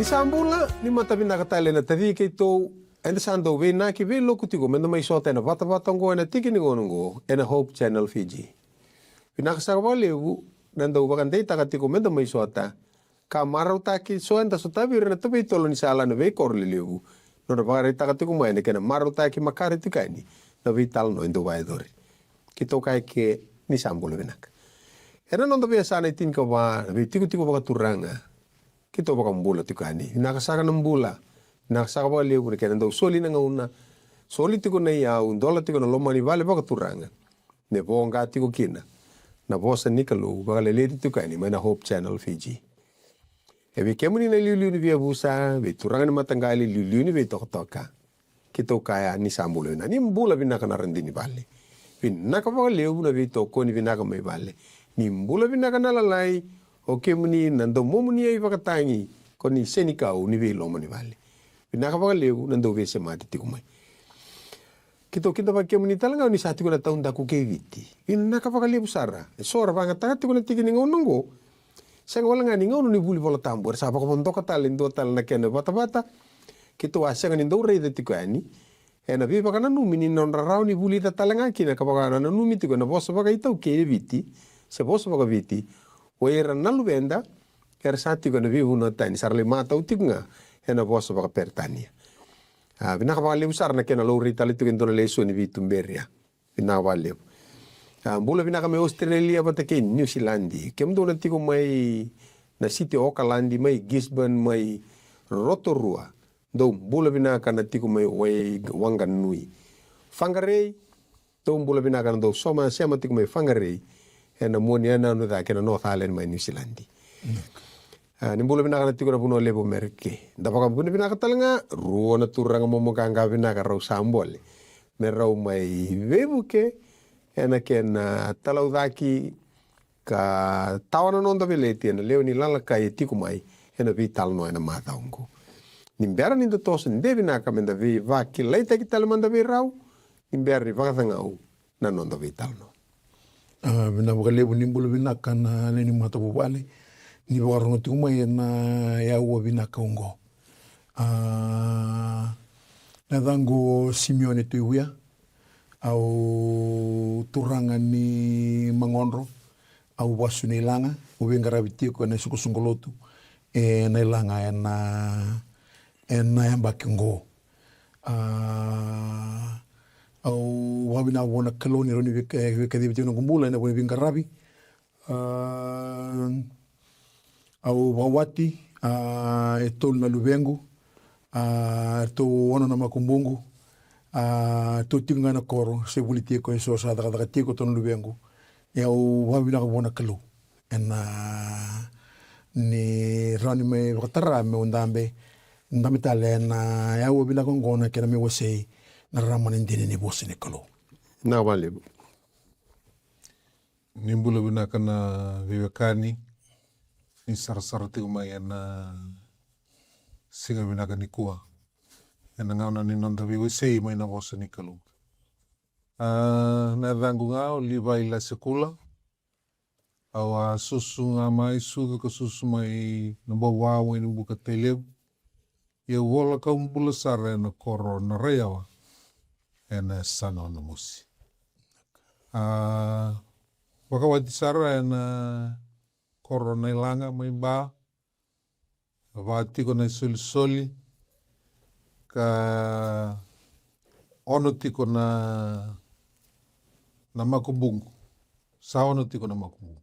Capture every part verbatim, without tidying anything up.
Sa bula, ni mata vinaka tale na taci keitou. Eda sa dau veinaki veiloku tiko meda mai sota ena vatavata oqo ena tiki ni gauna oqo ena Hope Channel Fiji. Vinaka saka vakalevu na dau vakadeitaka tiko meda mai sota ka marautaki so eda sotavi ira na taveitolo ni sala na veikoro lelevu, nodra vakaraitaka tiko mai na kena marautaki makare tiko yani na veitalanoa e dau vakayacori. Keitou kaya ke ni sa bula vinaka. Ena noda veiyasana e tinikava na veitikotiko vakaturaga, keitou vakabula tiko yani. Vinaka saka na bula. Vinaka saka vakalevu na kena dau soli na gauna, soli tiko na iyau, dola tiko na loma ni vale vakaturaga, me voqa tiko kina na vosa ni Kalou vakaleleti tiko yani mai na Hope Channel Fiji. E vei kemuni na liuliu ni veiyavusa, veituraga ni mataqali, liuliu ni veitokatoka, keitou kaya ni sa bula vinaka. Ni bula vinaka na radini vale. Vinaka vakalevu na veitokoni vinaka mai vale. Ni bula vinaka na lalai, o kemuni na domomuni e ivakatagi, ko ni senikau ni veiloma ni vale. Vinaka vakalevu na dau veisemati tiko mai. Keitou kidavaki kemuni tale ga ni sa tiko na taudaku kei Viti. Vinaka vakalevu sara. E so ra vakayagataka tiko na tiki ni gauna oqo. Sega wale ga ni gauna ni vuli Vola Tabu, era sa vakavodoka tale e dua tale na kena vatavata. Keitou a sega ni dau raica tiko yani ena veivakananumi ni nodra rawa ni vulica tale ga kina ka vakananumi tiko ena vosa vakaitaukei e Viti se vosa vakaviti o ira na luveda era sa tiko ena veivanua tani, sa ra lai matau tiko ga ena vosa vakaperetania. A, vinaka vakalevu sara na kena laurai tale tiko e dua na lesoni veituberi ya. Vinaka vakalevu. A, bula vinaka mai Australia vata kei Niusiladi. Kemudou na tiko mai na siti o Okaladi, mai Gisborne, mai Rotorua, dou bula vinaka. Na tiko mai Wai, Wanganui, Faqarei, dou bula vinaka na dou soma sema tiko mai Faqarei ena mua ni yanuyanu cake ena North Island mai Niusiladi. A, ni bula vinaka na tiko na vanua levu o Merika. Da vakavuna vinaka tale ga rua na turaga momoqaqa vinaka rau sa bole me rau mai veivuke ena kena talaucaki ka tawa na noda veleti ena lewe ni lalakai e tiko mai ena veitalanoa ena macawa oqo. Ni bera ni da toso de vinaka me da veivakilaitaki tale mada vei rau ni bera ni vakacagau na noda veitalanoa. A, vinaka vakalevu, ni bula vinaka na lewe ni matavuvale ni vakarorogo tiko mai ena aua vinaka oqo. A, na yacaqu o Simione Tuivuya, au turaga ni Magodro, au vasu ni Ilaga, au veiqaravi tiko ena isoqosoqo lotu e Nailaga ena, ena yabaki oqo. A, au vakavinavinaka vua na Kalou ni rawa ni veika, veikacivi tiko na noqu bula ena veiqaravi. A, au vakawati, a, e tolu na luvequ, a, eratou ono na makubuqu, a, eratou tiko ga ena koro, se vuli tiko, e so sa cakacaka tiko, ratou na luvequ. Ia au vakavinavinaka vua na Kalou ena, ni rawa ni mai vakatara meu dabe, dabe tale ena aua vinaka oqo na kena mai wasei na rarama ni dina ni vosa ni Kalou. Vinaka vakalevu. Ni bula vinaka na veiwekani, ni sarasara tiko mai ena siga vinaka nikua ena gauna ni noda veiwasei mai na vosa ni Kalou. A, na yacaqu ga o Livai Lasekula. Au a susu ga mai Suva ka susu mai Nabauva, Wainibuka, Tailevu. Ia au vola kau bula sara ena koro Naraiyawa ena yasana o Namosi. A, vakawati sara ena koro Nailaga mai Ba, va tiko na isolisoli ka ono tiko na, na makubuqu. Sa ono tiko na makubuqu.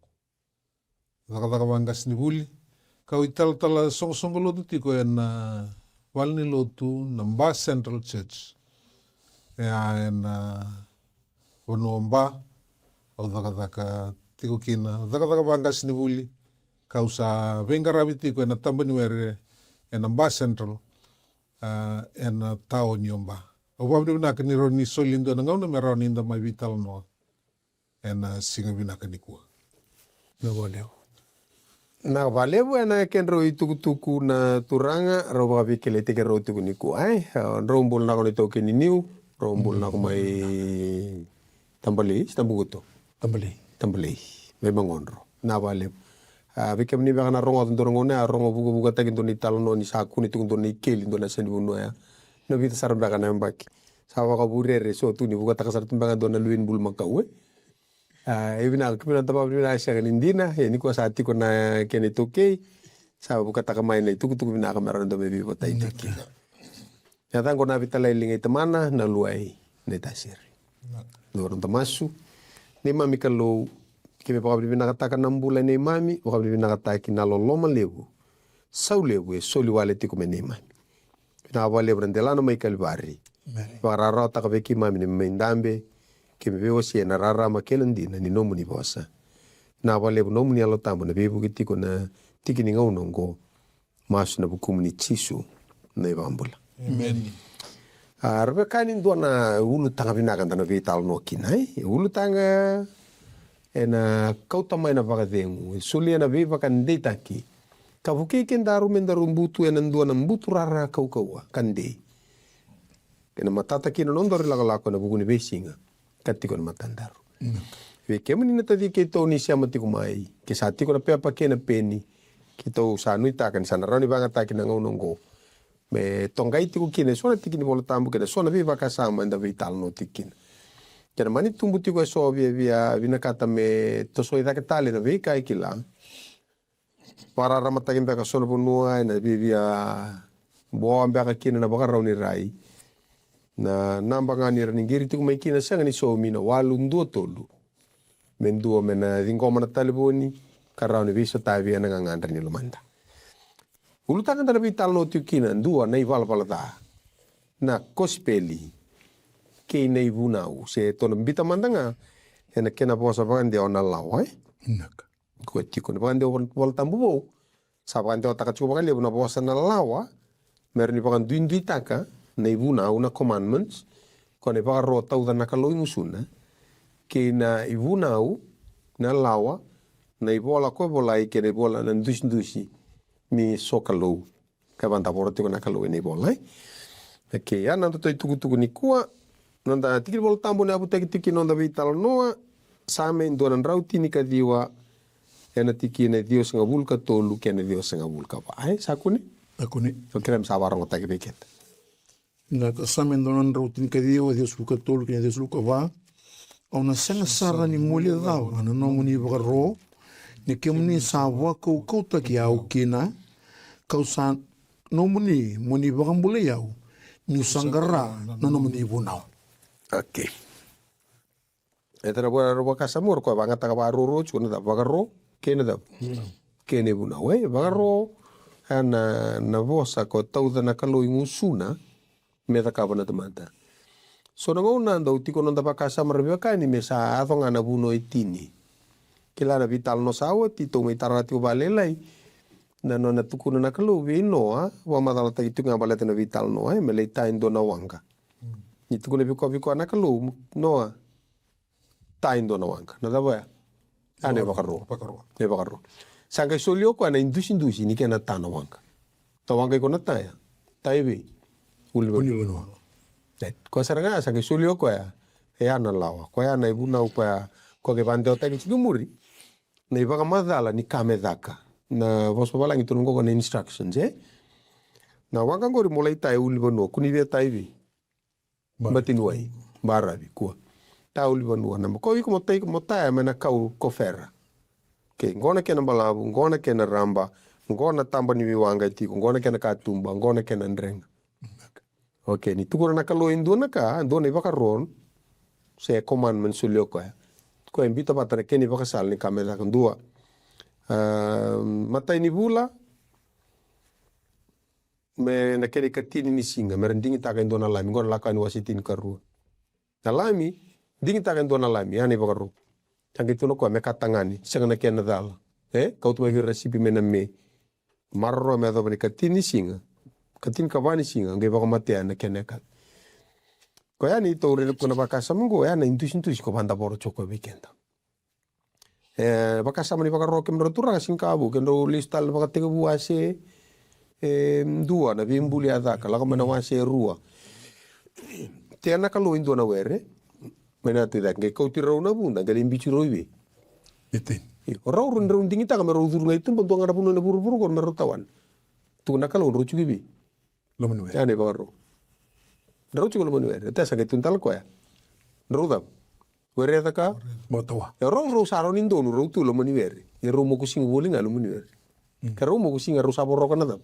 Cakacaka vaqasenivuli, kau italatala soqosoqo lotu tiko ena valenilotu na Ba Central Church. Ia ena vanua o Ba au cakacaka tiko kina, cakacaka vaqasenivuli, kau sa veiqaravi tiko ena tabaniwere ena Ba Central, a, ena taoni o Ba. Au vakavinavinaka ni rawa ni soli e dua na gauna me rawa ni da mai veitalanoa ena siga vinaka nikua. Vinaka vakalevu. Vinaka vakalevu ena kedrau itukutuku na turaga, rau vakaveikilai tiko rau tiko nikua. Ai, a, drau bula nako na itaukei ni niu, drau bula nako mai Tabalei, se Tabukuto? Tabalei. Tabalei, mai Magodro. Vinaka vakalevu. A, vei kemuni beka na rogoca dua na gauna ya, rogo vukavukataki dua na italanoa ni sa kune tiko dua na ikeli dua na yasa ni vanua ya. Na vica sara beka na yabaki. Sa vakavurere so tu ni vukataka sara tu beka dua na luve ni bulumakau, e. A, e vinaka, kemuni na taba vinaka sega ni dina, e, nikua sa tiko na kena iTaukei. Sa vukataka mai na itukutuku vinaka me rawa ni dua me veivotai tiko. Ia caqo na vitalai liga i Tamana, na Luai, na i Tasiri. Dua na masu. Neimami Kalou, keimami vakavinavinakataka na bula e neimami, vakavinavinakataki na loloma levu, sau levu e soli wale tiko me neimami. Vinaka vakalevu na delana mai Kalivari. Vakararawataka vei keimami neimami dabe, keimami veiwasei ena rarama kei na dina ni nomuni vosa. Vinaka vakalevu nomuni Yalo Tabu na veivuke tiko na tiki ni gauna oqo. Masu ena vukumuni Jisu na iVakabula. Emeni. A, ra veiwekani, dua na ulutaga vinaka da na veitalanoa kina, e? E ulutaga ena kauta mai na vakacegu, e solia na veivakadeitaki ka vukei kedaru me daru butu ena dua na buturara kaukauwa ka dei. Ena matata kina na nodaru ilakolako ena vuku ni veisiga ka tiko ena matadaru. Vei kemuni na taci keitou ni sema tiko mai, ke sa tiko na pepa kei na peni, keitou sa nuitaka ni sa na rawa ni vakayagataki na gauna oqo me toqai tiko kina eso na tiki ni Vola Tabu kei na so na veivakasama eda veitalanoa tiko kina. Kena mani tubu tiko eso, via, via vinakata me tosoi cake tale na veika e kila. Vakararamataki beka so na vanua ena viavia boa beka kina na vakarau ni rai. Na naba ga ni ra ni qiri tiko mai kina sega ni saumi, na walu dua tolu. Me dua me na ciqoma na talevoni ka rawa ni veisotavi ena gagadre ni lomada. Ulutaga da na veitalanoa tiko kina, dua na ivalavala ca, na kosipeli kei na ivunau, se tou na biuta mada ga ena kena vosa vakadewa na lawa, e? Vinaka. Koya tiko na vakadewa Vola Tabu Vou. Sa vakadewataka tiko vakalevu na vosa na lawa me rawa ni vakaduiduitaka na ivunau, na commandments. Koya na ivakaro tauca na Kalou i gusuna, kei na ivunau, na lawa, na ivola koya volai kei na ivola, na dusidusi ni sokalou. Ka vakadavora tiko na Kalou ena ivola, e? Okei, ia na noda itukutuku nikua, noda tiki ni Vola Tabu na yavutaki tiko kina noda veitalanoa, Same dua na drau tinikaciwa, ena tikina e ciwasagavulu ka tolu kei na ciwasagavulu ka va, e? Sa kune? Sa kune. Au kerea me sa vakarogotaki vei keda. Na ka Same dua na drau tinikaciwa, ciwasagavulu ka tolu kei na ciwasagavulu ka va. Au na sega sara ni guilecava na nomuni ivakaro, ni kemuni sa vakaukautaki au kina, kau sa nomuni mo ni vakabulai au, niu sa qara na nomuni ivunau. Okei. E tara vua rau vakasama, o koya vakayagataka vakaruarua tiko na cava, vakaro kei na cava? Kei na ivunau, e? Vakaro, a, na, na vosa ko tauca na Kalou i gusuna me cakava na tamata. So na gauna dau tiko noda vakasama, ra veiwekani, me sa yaco ga na vunau e tini. Kila na veitalanoa sa oti, tou mai tara tiko vakalailai na nona tukuna na Kalou vei Noa, vakamacalataki tiko ga baleta na veitalanoa, e, me lai ta e dua na waqa. Ni tukuna vei koya, vei koya na Kalou, Noa, ta e dua na waqa. Na cava oya? A, na ivakaro. Vakaro. Na ivakaro. Sa qai soli o koya na idusidusi ni kena ta na waqa. Na waqa iko na ta ya, ta i vei? Ulunivanua. Ulunivanua. Right. Koya sara ga sa qai soli o koya, e, a, na lawa. Koya na ivunau koya, koya qai vakadewataki tiko i muri. Na ivakamacala ni ka me caka. Na vosa vavalagi tukuna qo na instructions, e? Na waqa qori mo lai ta e ulunivanua, kua ni via ta i vei? Bati ni wai. Baravi, kua. Ta ulunivanua, na, ko iko mo ta, mo ta ya mai na kau ko Fera. Okei, qo na kena balavu, qo na kena raba, qo na taba ni veiwaqa e tiko, qo na kena katuba, qo na kena drega. Okei, ni tukuna na Kalou e dua na ka, dua na ivakaro, se commandment soli o koya. Koya e biuta vata na kena ivakasala ni ka me caka, dua. A, matai ni vula, me na kena ikatini ni siga, me ra digitaka e dua na lami, qo na Lako Yani wase tinikarua. Na lami, digitaka e dua na lami, ya na ivakaro. Sa qai tukuna o koya me ka tagane, sega na kena cala. E? Kauta mai vei ira na sipi mai na me. Maroroya me yacova na ikatini ni siga. Ikatini ka va ni siga, qai vakamatea na kena yakavi. Koya ni tou raica tiko na vakasama qo, ya na idusidusi ko vakadavora tiko o koya vei keda. E, vakasama ni vakaro kemudrau turaga, siga ka vou, kedrau lesu tale na Vakatekivu wase e dua, na veibuli a caka, lako mai na wase e rua. Tea na Kalou e dua na were mai na yatu i cake, qai kauti rau na vuda, qai lai biuti rau i vei? Iteni. Io, o rau, rau, drau digitaka me rau curu ga i tuba, dua ga na vanua ena vuravura qo me rau tawana. Tukuna na Kalou, drau tiko i vei? Loma ni were. Ya na ivakaro. Drau tiko loma ni were. Tea sa qai tukuna tale koya. Drau cava? Were caka? Vakatawa. E rau, rau sa rau ni donu, rau tu loma ni were. E rau moku siga voli ga loma ni were. Ka rau moku siga, rau sa voroka na cava?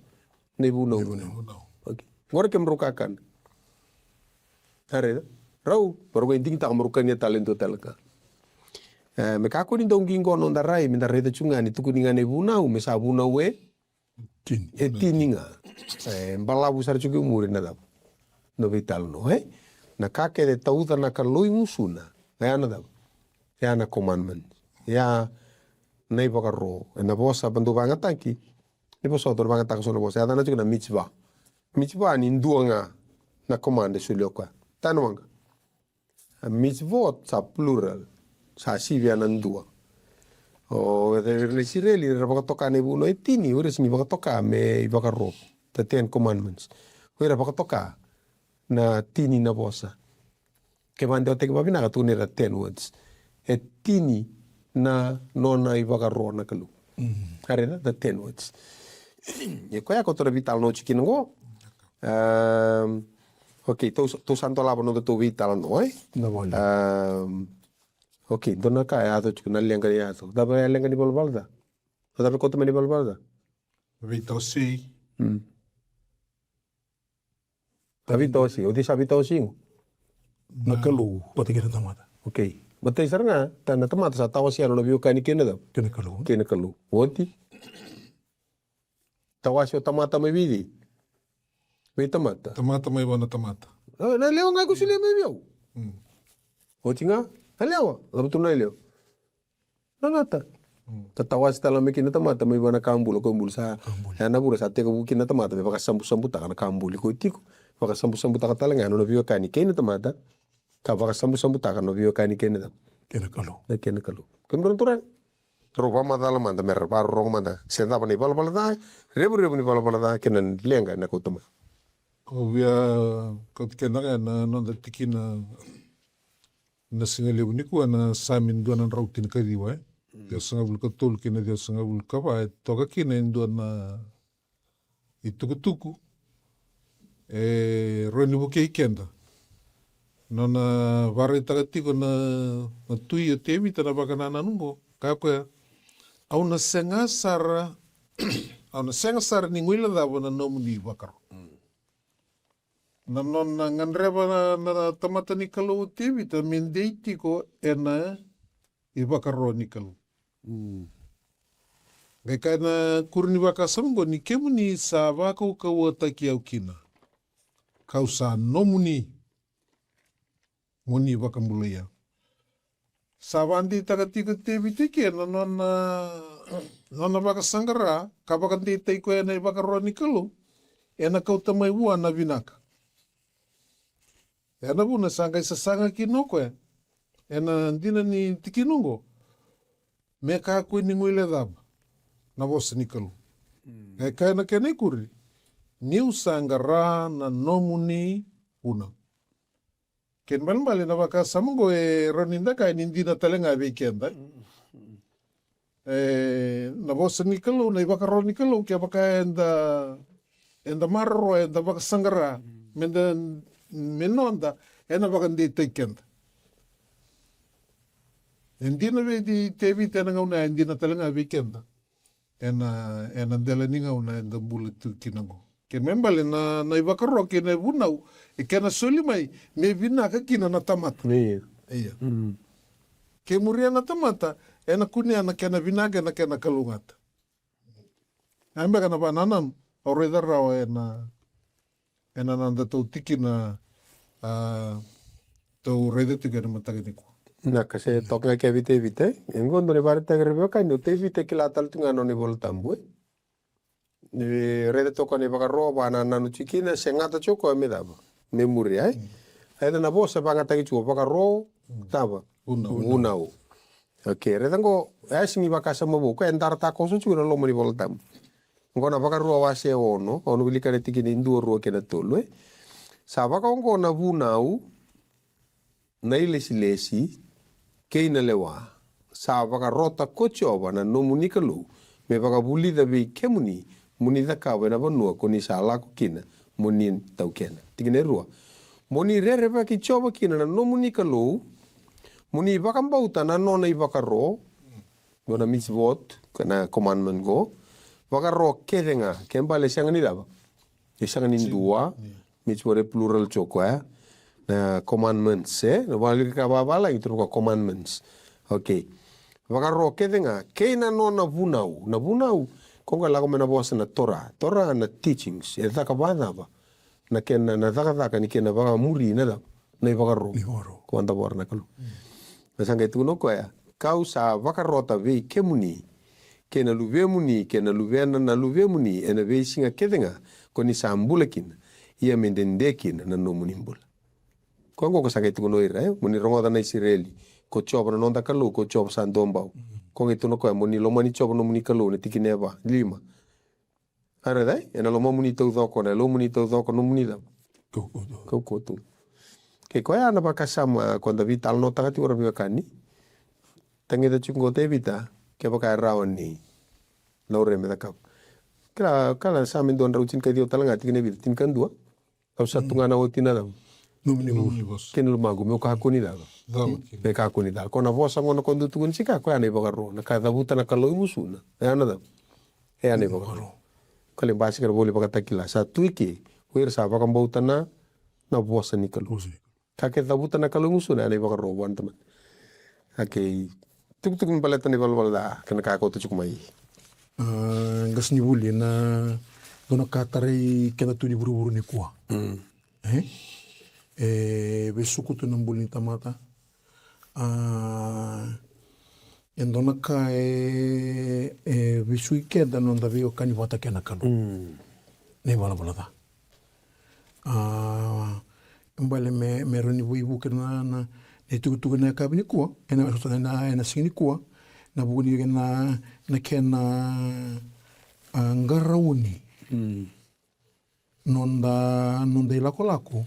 Na ivunau. Na ivunau. Okay. Qori kemudrau kakana. Tare, rau, rau qai digitaka me rau kania tale e dua tale ka. E, me kakua ni dau qiqo noda rai, me da raica tu ga ni tukuni ga na ivunau, me sa vunau e? Tini. E tini ga. E, balavu sara tu ki muri na cava? Na veitalanoa, e? Na ka kece e tauca na Kalou i gusuna. E ya na cava? E ya na commandment. E ya na ivakaro. E na vosa, ba dau vagataki. Ni vosota, ni vagataka so na vosa. E yacana tiko na mitzvah. Mitzvah ni dua ga na command e solia o koya. Tani waqa. A mitzvot sa plural. Sa sivia na dua. O ira na Isireli, era vakatoka na ivunau e tini, o ira sega ni vakatoka me ivakaro. The Ten Commandments. O ira vakatoka na tini na vosa. Ke vakadewataki vakavinaka, tukuni ira ten words. E tini na nona ivakaro na Kalou. A raica, the ten words. E koya koto na veitalanoa tiko kina qo. Ehm, okay, tou, tou sa dolava noda tou veitalanoa, e? Na vale. Ehm, okay, dua na ka e yaco tiko na leqa e yaco. Cava e leqa ni valavala ca? Cava e koto mai ni valavala ca? Veitawasei. Mm. A veitawasei, o cei sa veitawasei qo? Na Kalou vata kei na tamata. Okay. Matai sara ga, ta, na tamata sa tawasei yani na veiwekani kei na cava? Kei na Kalou. Kei na Kalou. Oti? Tawase o tamata mai vei cei? Vei tamata. Tamata mai vua na tamata. A, na yalewa ga ko solia mai vei au. Mm. Oti ga, na yalewa. Cava tu na yalewa? Na gata. Mm. Sa tawase tale mai kina na tamata mai vua na ka bula, ko bula sa. Ka bula. Ya na vuna sa tekivu kina na tamata me vakasabusabutaka na ka buli ko tiko. Vakasabusabutaka tale ga na nona veiwekani kei na tamata. Ka vakasabusabutaka na veiwekani kei na cava? Kei na Kalou. Na kei na Kalou. Kemudrau na turaga. Rau vakamacala mada, me ra vakarorogo mada. Se cava na ivalavala ca, revurevu ni valavala ca, kei na leqa ena kauta mai. Au via kauta keda ga ena noda tikina na siga levu nikua, na Same dua na drau tinikaciwa, e? Mm. Ciwasagavulu ka tolu kei na ciwasagavulu ka va, e toka kina e dua na itukutuku e rawa ni vukei keda. Nona vakaraitaka tiko na, na tui o Tevita na vakanananu qo, kaya o koya, au na sega sara, au na sega sara ni guilecava na nomuni ivakaro. Mm. Na nona gadreva na, na, na tamata ni Kalou o Tevita me dei tiko ena ivakaro ni Kalou. Mm. Qai kaya na kuri ni vakasama qo, ni kemuni sa vakaukauwataki au kina, kau sa nomuni mo ni vakabulai au. Sa vakadeitaka tiko o Tevita eke na nona, nona vakasaqara ka vakadeitaki koya ena ivakaro ni Kalou, ena kauta mai vua na vinaka. Ena vuna sa qai sasaga kina o koya ena dina ni tikina oqo, me kakua ni guilecava na vosa ni Kalou. Mm. E kaya na kena ikuri, niu sa qara na nomuni vunau. Kena ibalebale na vakasama oqo e rawa ni da kaya ni dina tale ga vei keda. Mm. E, na vosa ni Kalou, na ivakaro ni Kalou, kevaka eda, eda maroroya, eda vakasaqara, mm, meda, me noda, ena vakadeitaki keda. E dina vei Tevita ena gauna ya, e dina tale ga vei keda ena, ena dela ni gauna eda bula tu kina oqo. Kena ibalebale na, na ivakaro kei na ivunau e kena soli mai me vinaka kina na tamata. Io. Io. Mm. Ke muria na tamata, ena kunea na kena vinaka, na kena kalougata. Ia beka na vakanananu au raica rawa ena, ena noda tou tikina, a, tou raica tiko ena mataka nikua. Na ka se toka ga kea vei Tevita, e? E qo dua na ivakaraitaki vei keda ni o Tevita e kila tale tu ga na nona iVola Tabu, e? Ni raica tiko na ivakaro, vakanananu tiko kina, se gata tiko me cava? Me muria, e? Mm. Raica na vosa vakayagataki tiko, vakaro, mm, cava? Vunau. Vunau. Okay, raica qo, e sega ni vakasama vou, ko e darataka koso tiko na loma ni Vola Tabu. Qo na Vakarua wase ono, au na wilika na tikina e dua, rua kei na tolu, e? Sa vakaoqo na vunau, na ilesilesi kei na lewa. sa vakarota ko Jiova na nomuni Kalou me vakavulica vei kemuni, mo ni cakava ena vanua ko ni sa lako kina mo ni taukena. Tikina e rua. Mo ni rerevaki Jiova kina na nomuni Kalou, mo ni vakabauta na nona ivakaro, qo na mitzvot, na commandment qo, vakaro kece ga, ke bale sega ni cava? E sega ni dua. Mitzvot e plural tiko ya. Na commandments, e? Na vale ka vavalagi tu ko commandments. Okay. Vakaro kece ga, kei na nona vunau. Na vunau, ko ga lako mai na vosa na Torah. Torah na teachings. E caka vakacava na kena, na cakacaka ni kena vakamuri na cava? Na ivakaro. Na ivakaro. Ko a davora na Kalou. Na sa qai tukuna o koya, ka'u sa vakarota vei kemuni, kei na luvemuni, kei na luvena na luvemuni, ena veisiga kece ga ko ni sa bula kina, ia me dede kina na nomuni bula. Koya qo ko sa qai tukuna o ira, e? Mo ni rogoca na Isireli, ko Jiova na noda Kalou, ko Jiova sa duabau. Ko qai tukuna o koya, mo ni lomani Jiova nomuni Kalou, na tikina e va, lima. A raica, e? Ena lomamuni taucoko, na yalomuni taucoko, nomuni cava? Kaukauwa tu. Kaukauwa tu. Kei koya na vakasama ko da veitalanoataka tiko, ra veiwekani. Tagica tiko qo Tevita, kevaka e rawa ni laurai me cakava. Kila, kila sa me dua drau tinikaciwa tale ga, tikina e vica, tinikadua. Au sa tu ga na oti na cava? Nomuni vosa. Kei na lomaqu, meu kakua ni cava? Cava kina. Me kakua ni cala. Ko na vosa gona ko dau tukuni tiko, koya na ivakaro. Na ka e cavuta na Kalou i gusuna. E ya na cava? E ya na ivakaro. Ka lai basika na voli vakatakila. Sa tu i ke, o ira sa vakabauta na, na vosa ni Kalou. Vosa ni Kalou. Ka ke cavuta na Kalou i gusuna, e ya na ivakaro vua na tamata. Okay. Tukutuku me baleta na ivalavala ca, kei na ka e kauta tiko mai. A, qasenivuli, na dua na ka tarai keda tu ni vuravura nikua. Mm. E? E vesuki tu na bula ni tamata. A, e dua na ka e, e vesuki keda na noda veiwekani vata kei na Kalou. Mm. Na ivalavala ca. A, e bale me, me rawa ni veivuke na, na, na itukutuku ena yakavi nikua, ena, ena, ena siga nikua, na vuku ni na, na kena, a, qarauni. Mm. Noda, noda ilakolako,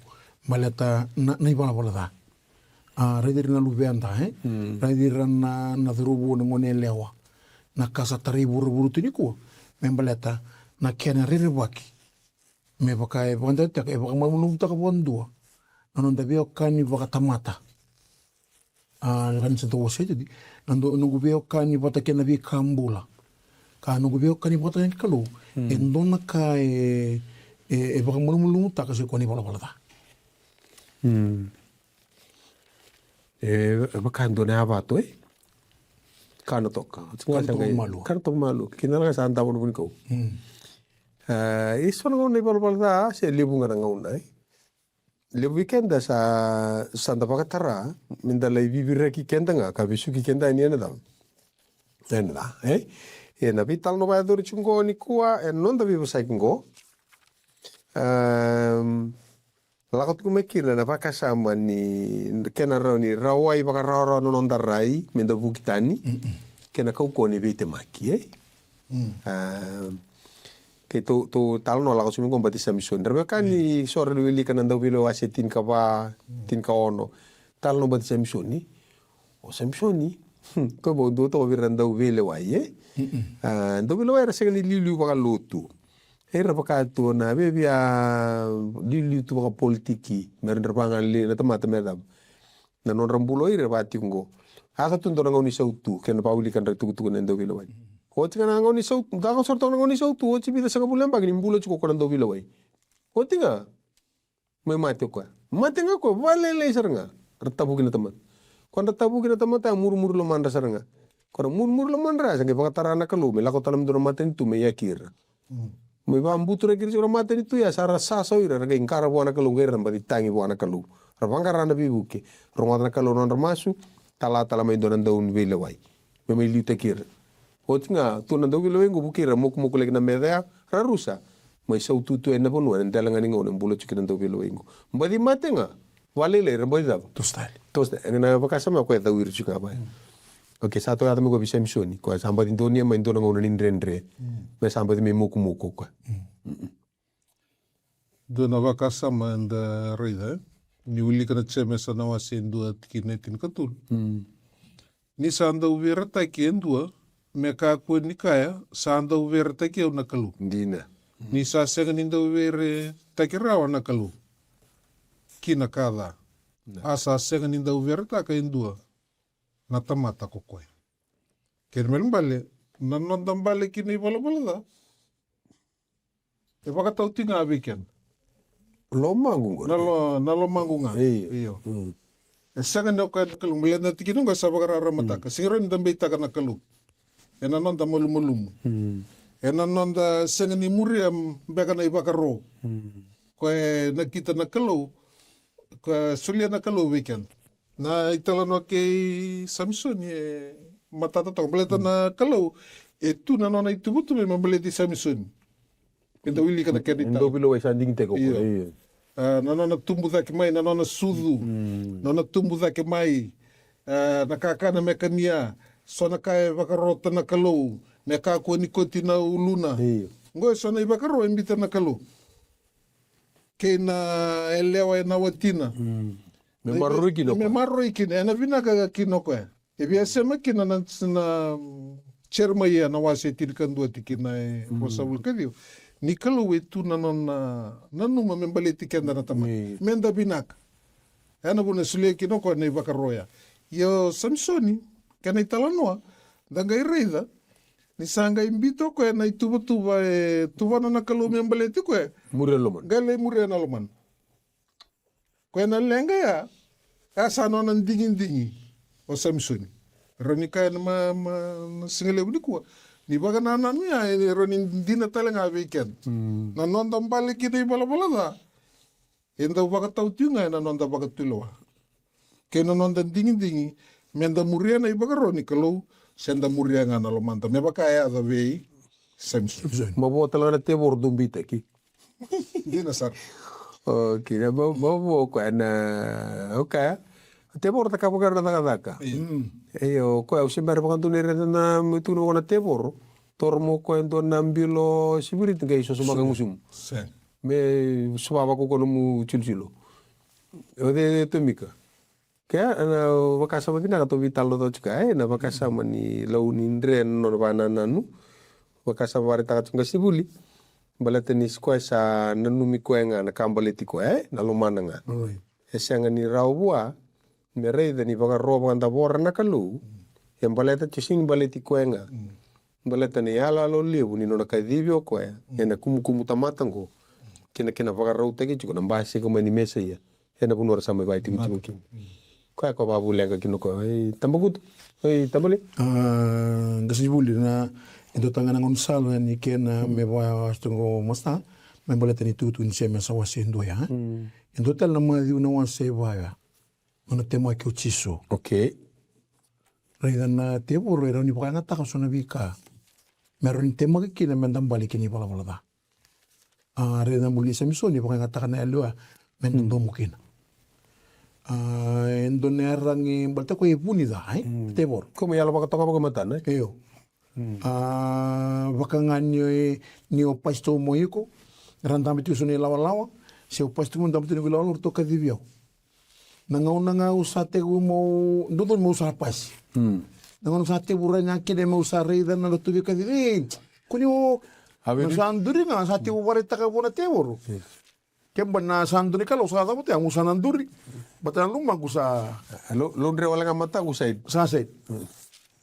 baleta na, na ivalavala ca. A, raici ira na luveda, e? Mm. Raici ira na, na cauravou, na gone yalewa. Na ka sa tarai vuravura tu nikua, me baleta na kena rerevaki. Me vaka e vakadewataka, e vakamalumalumutaka vakadua na noda veiwekani vakatamata. A, veiwekani sa dau wasea tiko, na noqu veiwekani vata kei na veika bula. Ka noqu veiwekani vata kei na Kalou. Mm. E dua na ka e, e, e vakamalumalumutaka se ko ni valavala ca. Mm. E, e vaka dua na yavato, e? Kana toka. Kana toka malua. Kana toka malua. Kina na ka sa davo na vunikau. Mm. E, e so na gauna ivalavala ca, se levu ga na gauna, e? Levu vei keda sa, sa da vakatara, me da lai viviraki keda ga, ka vesuki keda yani ena cava? Ena ca, e? Ena veitalanoa vakayacori tiko qo nikua, ena noda veivosaki qo. Em, lako tiko mai kina na vakasama ni kena rawa ni rawai vakarawarawa na noda rai, me da vuki tani, kei na kaukauwa ni veitemaki, e? Mm. A, keitou, tou talanoa lako tiko mai qo bati Samisoni. Ra veiwekani, so ra wilika na Dauveilewa wase tinikava, tinikaono. Talanoa bati Samisoni. O Samisoni, hmm, ko bau dua toka vei ira na dauveilewai, e? Mm-mm. A, dauveilewai era sega ni liuliu vakalotu. Era vaka tu na vevia liuliu tu vakapolitiki. Me ra dra vagalili na tamata me cava. Na nodra bula o ira e vaka tiko qo. A yaco tu dua na gauna ni sautu, kena vakawilika na itukutuku na dauveilewai. Oti ga na gauna ni sautu, caka sara toka na gauna ni sautu, oti vica sagavulu na yabaki ni bula tiko ko na dauveilewai. Oti ga, mai mate o koya. Mate ga o koya, vakalailai sara ga. Ra tavuki na tamata. Ko ra tavuki na tamata, a murimuri lomadra sara ga. Ko ra murimuri lomadra, sa qai vakatara na Kalou, me lako tale mai dua na matanitu, me yaki ira. Mm. Mai vakabuturaki ira tiko na matanitu ya, sa ra sasa o ira, ra qai qara vua na Kalou, qai ra baci tagi vua na Kalou. Ra vaqara na veivuke, rogoca na Kalou na nodra masu, tala tale mai dua na dauveilewai. Me mai liutaki ira. Oti ga, tu na dauveilewai qo, vukei ira, mokumoku laki na meca ya, ra rusa. Mai sautu tu ena vanua, ena dela ga ni gauna, e bula tiko kina na dauveilewai qo. Baci mate ga, vakalailai, ra baci cava? Toso tale. Toso tale. E na vakasama koya e cau ira tiko ga vaya. Mm. Okay, sa toka yaco mai koya vei Samisoni, koya sa baci donuya mai dua na gauna ni dredre. Mm. Me sa baci mai mokumoku o koya. Mm. Mm-mm. Dua na vakasama eda raica, e? Ni wilika na Jemesa na wase e dua tikina e tinikatolu. Mm. Ni sa dau veretaki e dua, me kakua ni kaya, sa dau veretaki au na Kalou. Dina. Ni sa sega ni dau veretaki rawa na Kalou ki na ka ca. A sa sega ni dau veretaka e dua na tamata ko koya. Kena ibalebale, na noda bale ki na ivalavala ca e vakatau tiko ga vei keda. Lomaqu ga. Na lo, na lomaqu ga. Io. E sega ni o koya na Kalou, baleta na tikina oqo e sa vakararamataka. Sega ni da beitaka na Kalou ena noda malumalumu, ena noda sega ni muria beka na ivakaro. Koya e nakita na Kalou, koya e solia na Kalou vei keda. Na italanoa kei Samisoni e matata toka, baleta na Kalou e tu na nona ituvatuva me baleti Samisoni. Eda wilika na kena italanoa. Dou vilo wai sa digitaki o koya. Io. A, na nona tubu cake mai, na nona sucu, nona tubu cake mai, a, na kakana me kania, so na ka e vakarota na Kalou me kakua ni koti na uluna. Io. Oqo e so na ivakaro e bita na Kalou kei na yalewa ena watina. Me maroroi kina o koya. Me maroroi kina, ena vinaka kina o koya. E via sema kina na, na Jeremaia na wase tinikadua tikina e ruasagavulu ka ciwa. Ni Kalou e tu na nona nanuma me baleti keda na tamata. Me da vinaka. Ena vuna e solia kina o koya na ivakaro ya. Ia o Samisoni, kena italanoa, da qai raica ni sa qai bita o koya na ituvatuva e tuvana na Kalou me baleti koya. Muria na lomana. Qai lai muria na lomana. Koya na leqa ya, ya sa nona digidigi o Samisoni. Rawa ni kaya na ma, ma, na siga levu nikua, ni vakanananu ya e rawa ni dina tale ga vei keda. Na noda bale ki na ivalavala ca e dau vakatau tiko ga ena noda vakatulewa kei na noda digidigi me da muria na ivakaro ni Kalou se da muria ga na lomada, me vaka e yaco vei Samisoni. Mavoa tale ga na tevoro dou beitaki. Dina sara. Okei, na mavoa o koya na, o koya. Tevoro cakava o koya na cakacaka. Io, o koya au se bera vakadua ni raica na me tukuna o koya na tevoro. Toro mo koya e dua na bilo sipiriti qai sosomaka gusumu. Me sova vaka o koya nomu silosiloi. O cei, cei Tomika? Kea na vakasama vinaka tou veitalanoa tiko, e, na vakasama ni lau ni dre na nona vakanananu. Vakasama vakaraitaka tiko qasenivuli. Baleta ni koya sa nanumi koya ga na ka baleti koya, e, na lomana ga. E sega ni rawa vua me raica ni vakaro vakadavora na Kalou. E baleta tiko sega ni baleti koya ga. Baleta na iyaloyalo levu ni nona kacivi o koya ena kumukumu tamata oqo. Kei na kena vakarautaki tiko na basika mai ni Mesaia. Ena vanua ra sa mai vakaitikotiko kina. Koya ko vakavuleqa kina o koya. Ei, Tabakutu. Ei, Tabale. A, qasenivuli, na, e dua tale ga na gaunisala ni kena me vakawaso tiko qo, Masta, me baleta ni tukutuku ni Jemesa wase e dua ya. E dua tale na Maciu na wase e va ya. Nona temaki o Jisu. Okei. Raica na tevoro e rawa ni vakayagataka so na veika me rawa ni temaki kina me da bale kina ivalavala ca. A, raica na bula nei Samisoni, vakayagataka na yalewa me dodomo kina. A, e dua na iyaragi baleta koya e vu ni ca, e? Tevoro. Ko mai yalo vakatoka vakamatana, e? Io. A, vaka ga ni o, ni o pasi tou mai iko, ra dabe tiko so na ilawalawa, se o pasi tou mai dabe tiko na ilawalawa, ratou kacivi au. Na gauna ga au sa tekivu meu, dodonu meu sa pasi. Na gauna sa tekivu rai ga kina meu sa raica na nodratou veikacivi. Ei, ko ni o, au sa duri ga, sa tekivu vakaraitaka vua na tevoro. Keba na sa duri Kalou, sa cavuta, au sa na duri. Baleta na lomaqu sa. Lou, lou dre wale ga mataqu sa i. Sa sa i.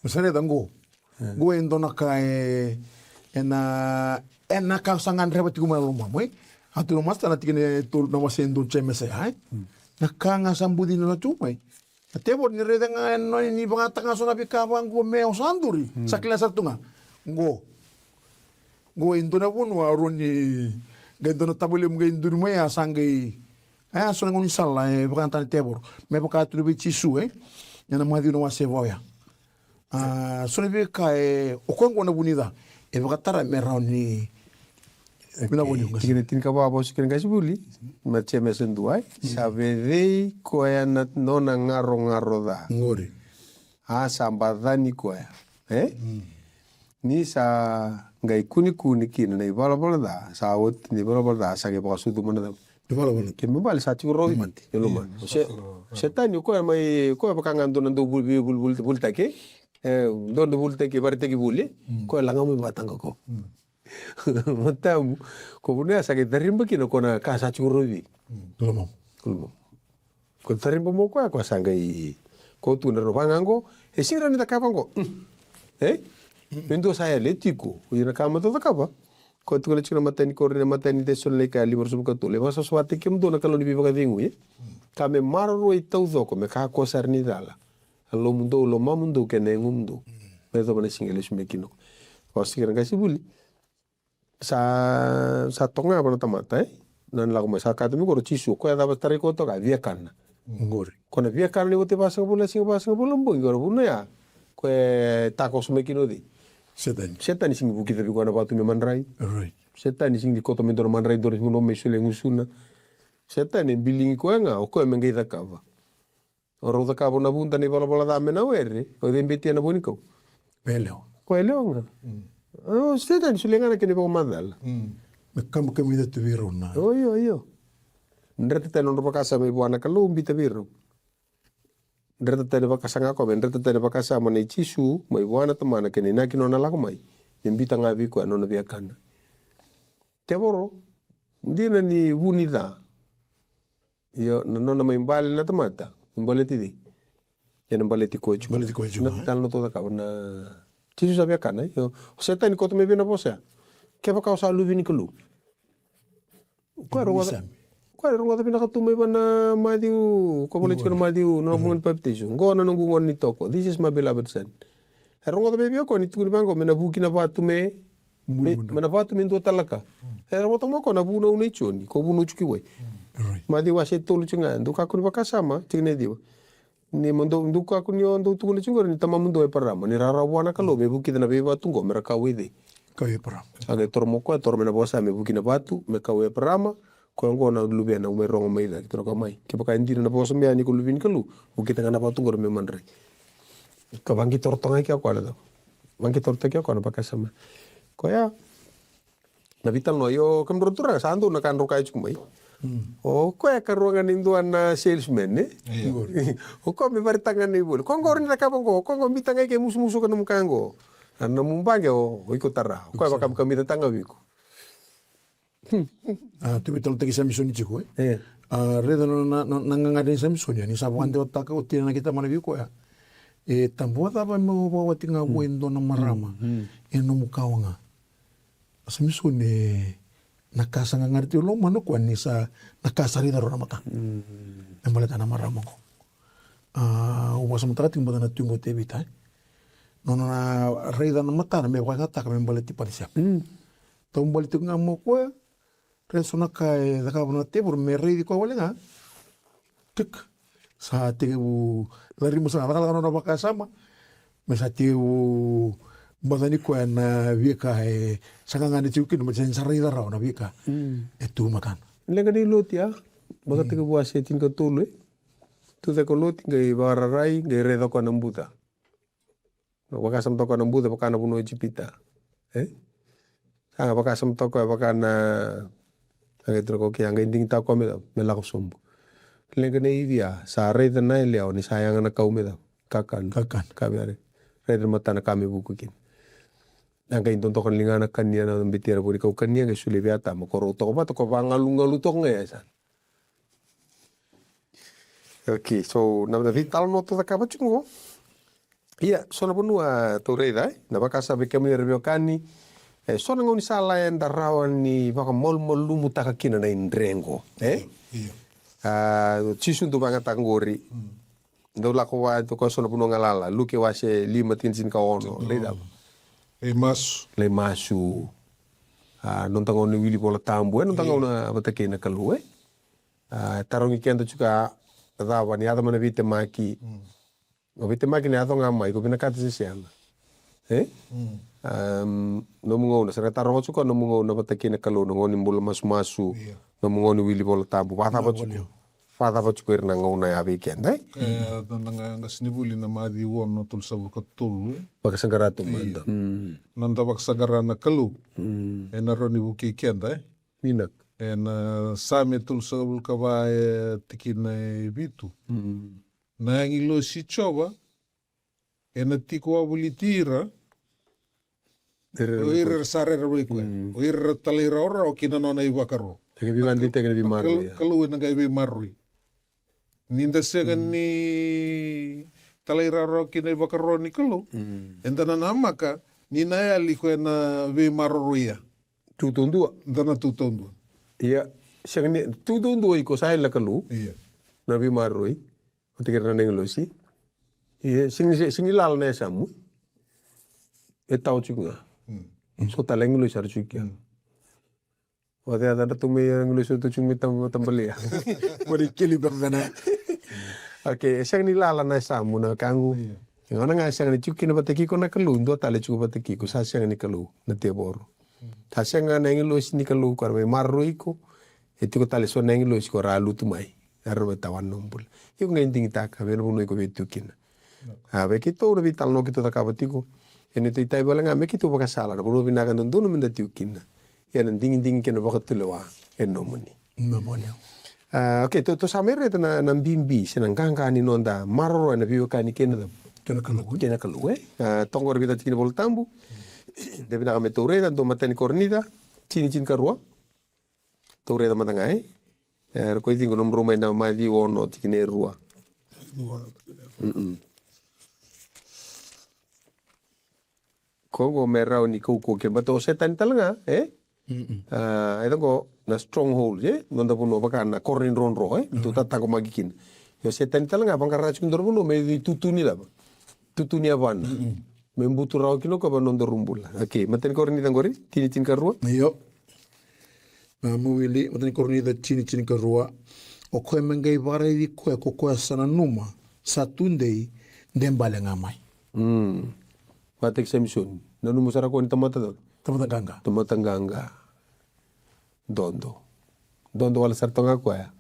Sa raica qo. Qo e dua na ka e, ena, ena ka sa gadreva tiko mai na lomamu, e? A tukuna o Masta na tikina e tolu na wase e dua ni Jemesa ya, e? Na ka ga sa bucina na tu mai. Na tevoro ni raica ga e nona ni vakayagataka ga so na veika vaqo me o sa duri. Sa kila sara tu ga. Qo. Qo e dua na vanua, a rua ni, qai dua na tavalemu qai duri mai, a sa qai, e, so na gaunisala e vakayagataka na tevoro. Me vaka tukuna vei Jisu, e? Ena Maciu na wase e va oya. A, so na veika e, o koya qo na vu ni ca. E vakatara me rawa ni, me na vu ni ca. Tikina tinikava, vosa kina qasenivuli, Maciu e dua, e? Sa vecei koya na nona garogaro ca. Qori. A sa bacani koya, e? Ni sa qai kunekune kina na ivalavala ca, sa oti na ivalavala ca, sa qai vakasucuma na ca. Ivalavala. Kena ibalebale sa tiko rovi. Mate. E loma. Io, o Se-, sa tiko rovi. Setani, o koya mai, o koya vaka ga dua na dau vuli, vuli, vuli, vuli, vulitaki. E, dua na vulitaki, vakaraitaki vuli. Mm. Koya laga mai vata ga ko. Mm. Matamu, ko vuna ya sa qai tariba kina ko na ka sa tiko rovi. Mm. Loma. Loma. Ko tariba mo koya, ko sa qai, ko tu na rovaga qo, e sega ni cakava qo. Mm. E? Me dua sa yali, e tiko. Ia na ka mo tou cakava. Ko tukuna tiko na imatai ni Kori-, na imatai ni Cesalonaika lima ruasagavulu ka tolu. E vakasavasavataki kemudou na Kalou ni veivakacegui, e? Ka me maroroi taucoko, me kakua sara ni cala a lomamudou, lomamudou kei na yagomudou. Me yacova na siga e lesu mai kina ko. Ko sa tiko na qasenivuli. Sa, sa toka ga vua na tamata, e? Na lako mai, sa kaya tu mai qori o Jisu, o koya cava tarai koya toka, viakana. Qori. Ko na viakana ni vo te vasagavulu, siga vasagavulu na bogi, qori vuna ya. Ko e takoso mai kina o cei? Setani. Setani sega ni vukica vei koya na vatu me madrai. Right. Setani sega ni koto mai dua na madrai, dua na vanua me solia gusuna. Setani e biligi koya ga, o koya me qai cakava. O rau cakava na vuda na ivalavala ca me na were, o cei betia na vuanikau? Ko yalewa. Ko yalewa ga. Mm. O Setani solia ga na kena ivakamacala. Mm. Me kamikamica tu vei rau na. Io, io, io. Dreta tani na nodra vakasama mai vua na Kalou, biuta vei rau. Dreta tani vakasaga koya, me dreta tani vakasama nei Jisu mai vua na Tamana kei na inaki nona lako mai. Me biuta ga vei koya na nona viakana. Tevoro, dina ni vu ni ca. Io, na nona mai bale na tamata, mai baleti cei? Ena baleti koya tiko. Baleti koya tiko, na e? Talo na tou cakava na Jisu sa viakana, io. O Setani koto mai vei na vosa ya. Kevaka o sa luve ni Kalou. Koya e rogoca, koya e rogoca vinaka tu mai vua na Maciu, ko volai tiko na Maciu, na noqu ni papitaiso. Qo na noqu gone ni toko. This is my beloved son. E rogoca mai vei koya ni tukuni vaqo, me na vuki na vatu me, me, me na vatu me dua tale na ka. E rogoca mai koya na vunau nei Joni, ko vunau tiko i wai. Right. Maciu wase tolu tiko ga, dou kakua ni vakasama, tikina e ciwa. Ni mo dou, dou kakua ni o dou tukuna tiko qori ni tamamudou o Eparama, ni rawarawa vua na Kalou, me vukica na veivatu qo, me ra kau e cei? Kau e Eparama. A qai toro mai koya, toro mai na vosa, me vuki na vatu, me kau e Eparama, koya qo na luvena, au mai rogo mai cake, toro ka mai. Kevaka e dina na vosa me ya ni ko luve ni Kalou, vukica ga na vatu qori me madrai. Ka vaqi toro toka ga kea koya na cava. Vaqi toro toka kea koya na vakasama. Koya, na veitalanoa, io, kemudrau turaga, sa dua na ka drau kaya tiko mai. Mm. O koya ka rua ga ni dua na salesman, e? Io. O koya me vakaraitaka ga na ivoli. Ko qori ni cakava qo, ko qo biuta ga i ke, musumusuka nomu ka qo. A nomu baqe o, o iko tara. O koya vakakamikamica taga vei iko. A, tu veitalanoataki Samisoni tiko, e? E. A, raica na, na, na, na gagadre ni Samisoni, ni sa vakadewataka o tina na kei tamana vei koya. E, tabu a cava me o vakawati ga vua e dua na marama. Mm, mm. E nomu kawa ga. A Samisoni, na ka sa gagadre tiko lomana o koya ni sa, na ka sa raica rawa na matana. Mm. Me baleta na marama qo. A, au vakasamataka tiko baleta na tui qo o Tevita, e. Nona na raica na matana me vakayagataka me baleti Patisepa. Mm. Taubale tiko ga mai o koya, raica so na ka e cakava na tevoro me raici koya wale ga. Tik. Sa tekivu larimu sara, lakalaka nona vakasama. Me sa tekivu baca ni koya na veika e sa gagadre tiko kina, me sa raica rawa na veika. Mm. E tu matana. Leqa nei Loti, a? Vakatekivu wase tinikatolu, e? Tucake o Loti, qai vakararai, qai raica koya na buca. Vakasamataka koya na buca, vaka na vanua o Ijipita. E? Sa ga vakasamataka koya, vaka na, a qai tara koya, a qai digitaka koya me, me lako sobu. Leqa nei Ivi, a, sa raica na yalewa ni sa yaga na kau me cava? Kakana. Kakana. Ka me raica na matana ka me vuku kina. A qai dodoka na ligana, kania na betia na vuanikau, kania, qai solia vei Atama, ko rau toka vata, ko vagalugalu toka ga ya sa. Okay, so na, na veitalanoa tou cakava tiko qo. Ia, so na vanua tou raica, e, na vakasama vei kemuni era veiwekani, e, so na gaunisala eda rawa ni vakamalumalumutaka kina na idre qo, e? Io. A, Jisu dau vakayagataka qori. Mm. Dau lako vua, dau koya so na vanua galala, Luke wase lima, tikina tinikaono, lai cava? Lai masu. Lai masu. A, noda gauna ni wili Vola Tabu, e, noda gauna vata kei na Kalou, e? A, tarogi keda tiko, a, cava ni yaco mai na veitemaki. Mm. O veitemaki na yaco ga mai, ko vinakata se sega. E? Mm. Am, nomu gauna, sa na taroga tiko, nomu gauna vata kei na Kalou, na gauna ni bula masumasu, io, nomu gauna ni wili Vola Tabu, vakacava tiko? Vakacava tiko ira na gauna ya vei keda, e? E, na, na, na qasenivuli na Maciu ono, tolusagavulu ka tolu, e? Vakasaqara tu mada. Io. Mm. Noda vakasaqara na Kalou. Mm. Ena rawa ni vukei keda, e? Vinaka. Ena Same tolusagavulu ka va, e tikina e vitu. Mm. Na agilosi i Jiova ena tiko wavoliti ira, o ira era sa rerevaki koya. Mm. O ira era talairawarawa ki na nona ivakaro. Teke veivadeitaki na veimaroroi. Kal-, Kalou ena qai veimaroroi. Ni da sega ni talairawarawa ki na ivakaro ni Kalou, eda na namaka ni na yali koya na veimaroroi. Tu taudua. Da na tu taudua. Ia, sega ni tu taudua iko sa yali na Kalou. Ia. Na veimaroroi. Vata kei ira na agilosi. Ia, sega ni, sega ni lala na yasamu. E tawa tiko ga. Mm. So tale agilosi era tiko ga. Mm. O cei a cadra tu mai agilosi tu tiko mai tam-, tambalea. Mori keli beka na. Okay, e sega ni lala na yasamu na wekaqu. Ia. E gauna ga e sega ni tiko kina vata kei iko na Kalou, dua tale tiko vata kei iko, sa sega ni Kalou na tevoro. Sa sega na agilosi ni Kalou ka ra veimaroroi iko. E tiko tale so na agilosi ko ra lutu mai. Era mai tawana na bula. Iko qai digitaka vei na vanua iko vei tu kina. A, vei keitou na veitalanoa keitou cakava tiko. E neitou itavi wale ga me keitou vakasala na vanua vinaka dodonu me da tiko kina. Ia na digidigi kei na vakatulewa e nomuni. Nomuni. A, okay, tou, tou sa mai raica na, na bibi se na qaqa ni noda maroroya na veiwekani kei na cava? Kei na Kalou, e? Kei na Kalou, e? A, toqori vica tiki ni Vola Tabu. De vinaka me tou raica, dua Matai ni Korinica, tini, tinikarua. Tou raica mada ga, e? E, ra koi ciqo nomudrau mai na Maciu ono, tikina e rua. Mm-mm. Ko qo me rawa ni kaukaua kina, baleta o Setani tale ga, e? Mm-mm. A, e qo na stronghold, e? Noda vanua vaka na koro ni drodro, e? Tou tataqomaki kina. Ia o Setani tale ga, vaqara tiko dua na vanua me itutu ni cava? Tutu ni yavana. Mm-mm. Me butu rawa kina o koya va nodaru bula. Okay, Matai ni Korinica qori, tini, tinikarua. Io. Na mawili, Matai ni Korinica tini, tinikarua. O koya me qai vakaraici koya, ko koya sa nanuma, sa tudei, de bale ga mai. Mm. Vata kei Samisoni. Nanuma sara koya ni tamata cava? Tamata qaqa. Tamata qaqa. Dodo. Dodo wale sara toka ga koya.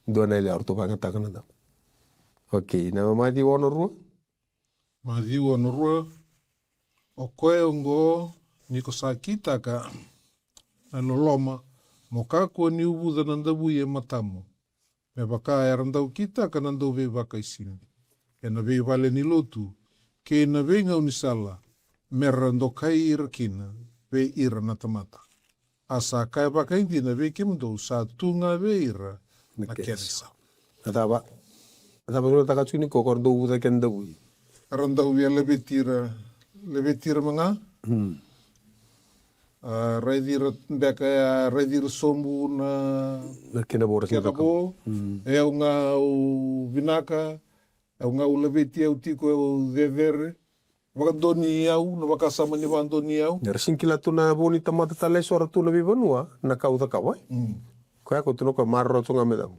Dua na yalewa ratou vakayagataka na cava? Okay, na Maciu ono rua. Maciu ono rua. O koya oqo, ni ko sa kitaka na loloma, mo kakua ni uvuca na davui e matamu, me vaka era dau kitaka na dauveivakaisini ena veivale ni lotu kei na veigaunisala, me ra dokai ira kina vei ira na tamata. A sa kaya vakaidina vei kemudou, sa tu ga vei ira na kena isau. Na cava? Na cava solataka tiko ni ko, ko ra dau uvuca kena davui? Era dau via laveti ira, laveti ira ma ga. Hmm. A, raici ira beka, a, raici ira sobu na, na kena vo, kena vo. Hmm. E au ga au vinaka, au ga au laveti, au tiko, au cecere. Vakadonui au, na vakasama ni vakadonui au. Era sega ni kila tu na vo ni tamata tale eso era tu na veivanua, na ka au cakava, e? Mm. Koya ko tukuna o koya maroroya tu ga me cava?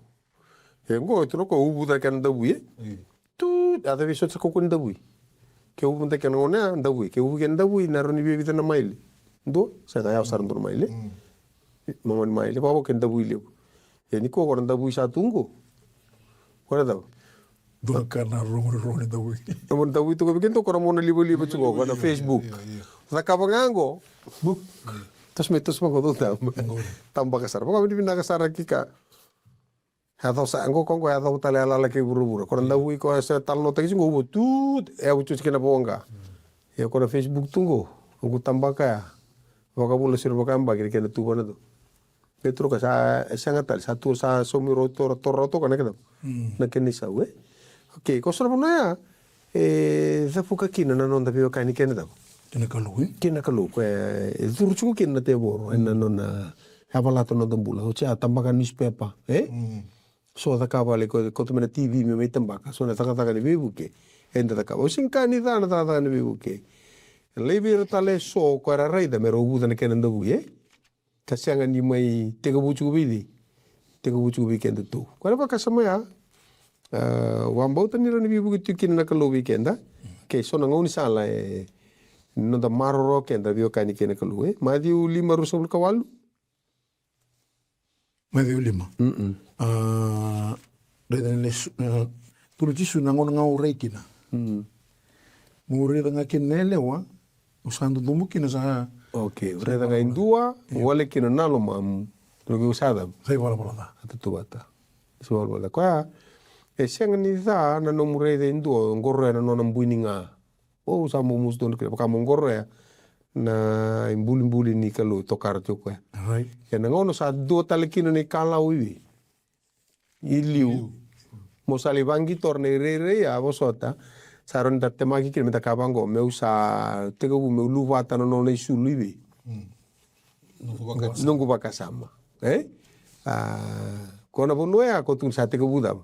E qo, e tukuna o koya uvuca kena davui, e? Mm. Tu, a cavi so sa kaukaua ni davui. Ke uvuca kena gone ya, davui. Ke uvu kena davui, na rawa ni via vica na maile? Dua, sega, yawa sara dua na maile. Mm. Mamani maile, vakavo kena davui levu. E ni ko, ko na davui sa tu qo. Ko na cava? Dua ka na rogo, rogo ni davui. Rogo ni davui tu ko vei keda ko na mona livaliva tu ko, ko na Facebook. Ia, ia, ia. Cakava ga qo. Buk. Toso mai, toso mai qo, dou taba. Qo. Tabaka sara. Vakavinavinaka sara ki ka. Yacova sa, qo, ko qo, yacova tale a lala kei vuravura. Ko na davui ko sa talanoataki tu qo, uvu tu, e uvu tu kena voqa. Ia ko na Facebook tu qo, uvu tabaka ya. Vakavula siro vakayabaki, kena tuvana tu. Petro ka sa, e sega tale, sa tu, sa saumi ro, toro, toro, toro, na kena, mm, na kena isau, e? Okay, ko so na vanua ya, e cavuka kina na noda veiwekani kei na cava? Kei na Kalou, e? Kei na Kalou, ko e, e curu tiko kina na tevoro, ena nona, e valata na noda bula. Oti ya, tabaka newspaper, e? Mm. So cakava lai, ko, kauta mai na T V me mai tabaka, so na cakacaka ni veivuke, eda cakava. Au sega ni kaya ni ca na cakacaka ni veivuke. Laivi ira tale eso, ko era raica, me ra uvuca na kena davui, e? Ka sega ni mai tekivu tiko vei cei? Tekivu tiko vei kedatou. Koya na vakasama ya, a, au vakabauta ni rawa ni veivuke tiko kina na Kalou vei keda. Kei so na gaunisala e noda maroroya keda veiwekani kei na Kalou, e? Maciu lima, ruasagavulu ka walu. Maciu lima. Mm-mm. A, raica na lesu, a, tukuna o Jisu na gauna ga au rai kina. Mm. Mo raica ga kina na yalewa, au sa dodomo kina sa. Okay, sa raica ga e dua, e, wale kina na lomamu, Noqu sa cava? Sa ivalavala ca. A tautauvata. Sa ivalavala ca. Koya, e sega ni ca na nomu raica e dua, qoroya na nona bui ni ga. O, sa mo musu donu kina, vaka mo qoroya na ibulibuli ni Kalou tokara tiko koya. Right. Ia na gauna sa dua tale kina na ikalau i vei. I liu. Mo sa lai vaqitora na irairai a vosota. Sa rawa ni da temaki kina me da kaya vaqo, meu sa tekivu meu luvata na nona isulu i vei. Noqu vakasama. Noqu vakasama. E? A, ko na vanua ya ko tukuni sa tekivu cava.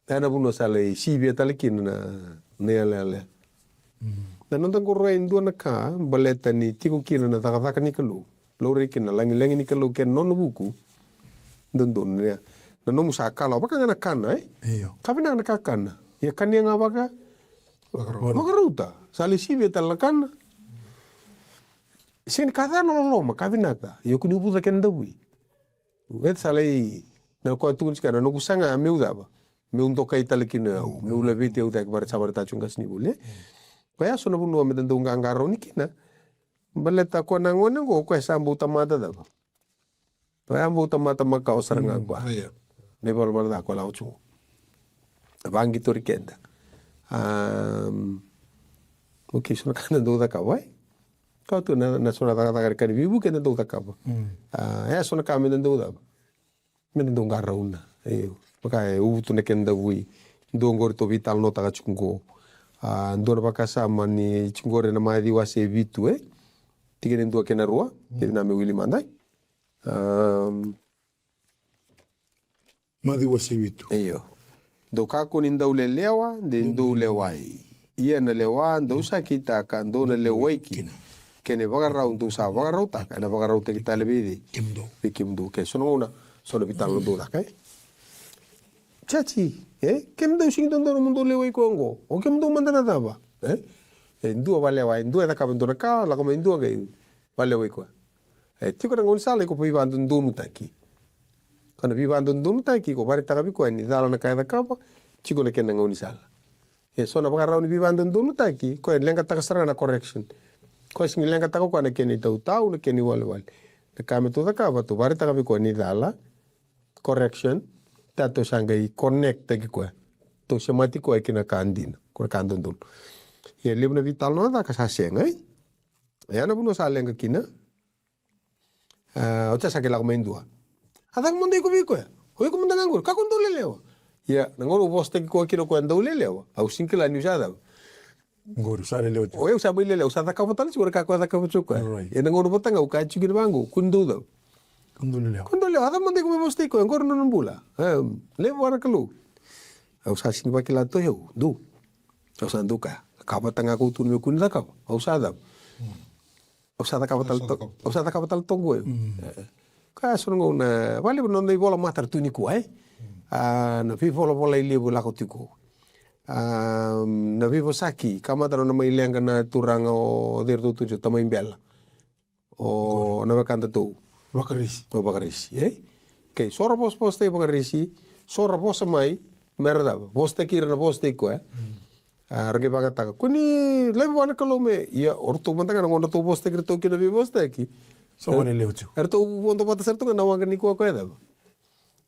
E na vanua sa lai sivia tale kina na, na yalayala. Na noda qoroya e dua na ka, baleta ni tiko kina na cakacaka ni Kalou. Laurai kina na lagilagi ni Kalou kei na nona vuku. Dodonu ya. Na nomu sa kalawa, vaka ga na kana, e? Io. Ka vinaka na kakana. Ia kania ga vaka? Vakarauta. Vakarauta. Sa lai sivia tale na kana. Sega ni ka ca na loloma, ka vinaka. Ia kua ni uvuca kena davui. E sa lai, na koya tukuni tiko na noqu saga meu cava? Meu dokai tale kina au, meu laveti au cake, vare sa vare tale tiko qasenivuli. Koya so na vanua me da dau qaqarauni kina. Baleta koya na gone oqo, koya sa bau tamata cava? Koya bau tamata makawa sara ga koya. Na ivalavala ca koya lako tiko. Vaqitori keda. Am, okay, so na ka da dau cakava, e? Ka tu na, na so na cakacaka ni ka ni veivuke da dau cakava. A, e so na ka me da dau cava. Me da dau qarauna. Io. Vaka e uvutu na kena davui. Dua qori tou veitalanoataka tiko qo. A, dua na vakasama ni tiko qori na Maciu wase vitu, e? Tikina e dua kei na rua. Kei na me wili mada. Am, Maciu wase vitu. Io. Dou kakua ni dau lelewa, de dou lewai. Ia na lewa dou sa kitaka, dou na lewai kina. Kei na ivakarau dou sa vakarautaka, ena vakarautaki tale vei cei? Kemudou. Vei kemudou. Ke so na gauna, so na veitalanoa dou caka, e? Chachi, e? Kemudou sigi dodonu mo dou lewai koya oqo. O kemudou mada na cava, e? E dua valewa, e dua e cakava e dua na ka, lako mai dua qai valewai koya. E tiko na gaunisala iko veivadodonutaki. Ko na veivadodonutaki, iko vakaraitaka vei koya ni cala na ka e cakava, tiko na kena gaunisala. E so na vakarau ni veivadodonutaki, koya e leqataka sara ga na correction. Koya sega ni leqataka koya na kena itautau, na kena iwalewale. Na ka me tou cakava, tou vakaraitaka vei koya ni cala, correction, tou sa qai connect-taki koya. Tou semati koya ki na ka dina, ko na ka dodonu. Ia levu na veitalanoa caka sa sega, e? Ia na vanua sa leqa kina. A, oti sa qai lako mai dua. A cava mada iko vei koya? O iko mada ga qori, kakua ni dau lelewa. Ia, na gauna au vosataki koya kina o koya dau lelewa, au sega ni kila niu sa cava. Qori, sa lelewa tiko. O yau sa mai lelewa, au sa cakava tale tiko na ka koya cakava tiko koya. Ia na gauna vata ga au kaya tiko kina vaqo, kua ni dau cava. Kua ni dau lelewa. Kua ni dau lelewa, a cava mada iko mai vosataki koya, qori na nona bula. Levu vua na Kalou. Au sa sega ni vakila tu o yau, dou. Au sa dau kaya, ka vata ga kau tukuna meu kua ni cakava, au sa cava. Au sa cakava tale toka, au sa cakava tale toka qo. Ka so na gauna, vakalevu na noda ivola mata ra tu nikua, e? A, na veivolavolai levu lako tiko. A, na veivosaki, ka mata na nona mai leqa na turaga o cei ratou tu, o tamai Bela. O na wekadatou. Vakarisi. O Vakarisi, e? Kei so ra vosavosataki Vakarisi, so ra vosa mai, me ra cava. Vosataki ira na vosataki koya. A, ra qai vakayagataka. Kua ni laiva vua na Kalou me, ia, o ratou mada ga na gauna ratou vosataki ratou kina veivosataki. Sa vakalewa tiko. Eratou vodo vata sara tu ga na waqa ni koya koya cava.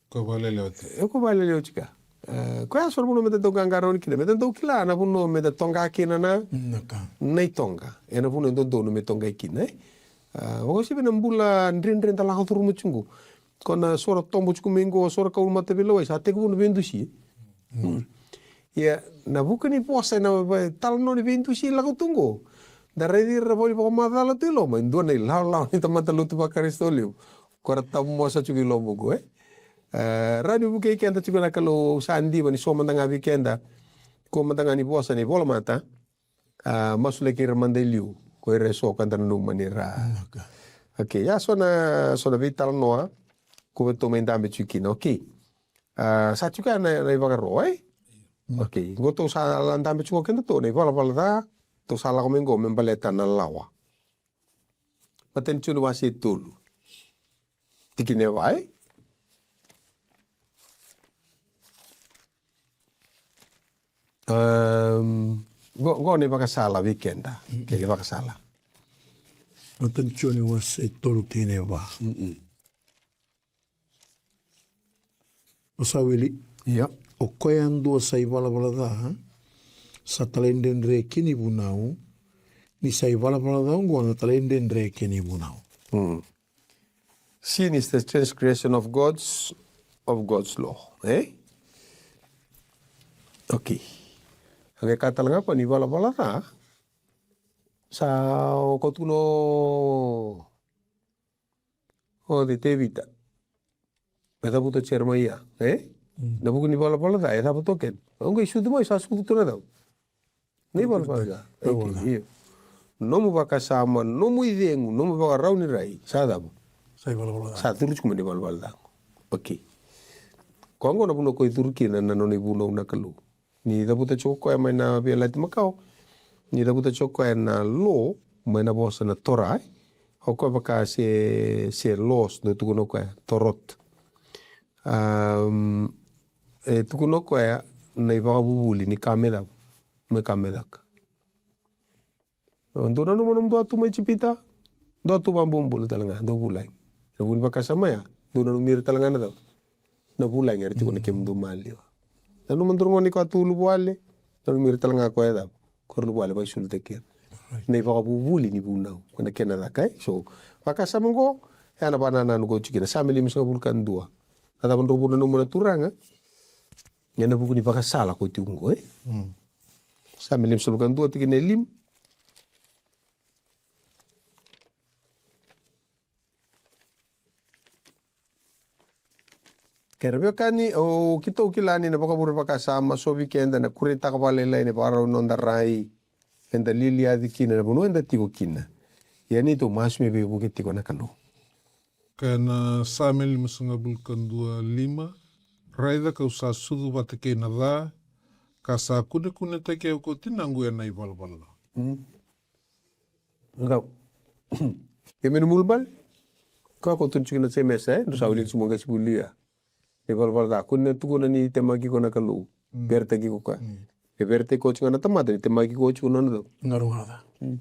Ko vakalelewa tiko. E ko vakalelewa tiko. E, koya so na vanua me da dau qaqarauni kina. Me da dau kila na vanua me da toqa kina na, na itoqa. E na vanua e dodonu me toqai kina, e. A, vakauasivi na bula dredre da lako curuma tiko. Ko na so ra tobo tiko mai qo, so ra kau mata veilewai, sa tekivu na veidusi. Ia, na vuku ni vosa, na talanoa ni veidusi lako tu qo. Da raici ira na voli vakamacala tu i loma, e dua na ilawalawa ni tamata lotu vaKarisito levu. Ko ra tabu mosa tiko i loma qo, e. E, rawa ni vukei keda tiko na Kalou, au sa diva ni so mada ga vei keda. Ko mada ga ni vosa ni vola mata. A, masulaki ira mada i liu, ko ira e so ka da nanuma ni ra. Okay, ia so na, so na veitalanoa, ko vei tou mai dabe tiko kina, okay. A, sa tiko ya na, na ivakaro, e? Okay, qo tou sa la dabe tiko kedatou, na ivalavala ca, tou sa lako mai qo, me baleta na lawa. Matai ni Joni wase tolu. Tikina e va, e? Em, qo, qo na ivakasala vei keda. Kei na ivakasala. Matai ni Joni wase tolu tikina e va. Mm-mm. O sa wili. Ia. O koya dua sa ivalavala ca sa talaidredre kina ivunau. Ni sa ivalavala ca oqo na talaidredre kina ivunau. Mm. Sin is the transgression of God's, of God's law. Eh? Okay. A qai kaya tale ga o koya ni valavala ca sa o koya tukuna o Tevita. E cavuta o Jeremaia, e? Na vuku ni valavala ca e cavuta o keda. Au qai sucu mai, sa sucu tu na cava? Na ivalavala ca. Io. Nomu vakasama, nomu icegu, nomu vakarau ni rai sa cava? Sa ivalavala ca. Sa curu tiko mai na ivalavala ca. Okay. Koya oqo na vuna ko e curu kina na nona ivunau na Kalou. Ni cavuta tiko o koya mai na Via Lati Makawa, ni cavuta tiko o koya na law mai na vosa na Torah, e? O koya vaka se, se laws, dau tukuna o koya Torot. Am, e tukuna o koya na ivakavuvuli ni ka me cava, me ka me caka. Dou nanuma nomudou a tu mai Ijipita, dou a tu vakabobula tale ga, dou vulagi. Na vu ni vakasama ya, dou nanumi ira tale ga na cava? Na vulagi era tiko na kemudou maliwa. Nanuma dou rogo ni ko a tu uluvale, nanumi ira tale ga koya cava? Ko ra uluvale, vaisulutaki ira. Na ivakavuvuli ni vunau, ko na kena caka, e? So, vakasama oqo, ya na vanananu ko tiko kina, Same limasagavulu ka dua. Na cava drau vu nanuma na Turaga, ena vuku ni vakasala ko tiko oqo, e? Same limasagavulu ka dua tikina e lima. Kei ira veiwekani, o keitou kila ni na vakavure vakasama, so vei keda na kureitaka vakalailai na ivakarau ni noda rai, eda lialiaci kina na vanua eda tiko kina. Ia ni tou masu me veivuke tiko na Kalou. Kei na Same limasagavulu ka dua lima, raica kau sa sucu vata kei na ca, ka sa kunekunetaki au ko tinaqu ena ivalavala ca. Mm. Qau. Kemuni na ulubale? Koya ko tukuna tiko na Jemesa, e? Drau sa wilika tiko mo qai sivulia. Na ivalavala ca, kua ni tukuna ni temaki iko na Kalou. Mm. Veretaki iko koya. Mm. E veretaki iko tiko ga na tamata ni temaki iko tiko na nona cau. Garugaca. Mm.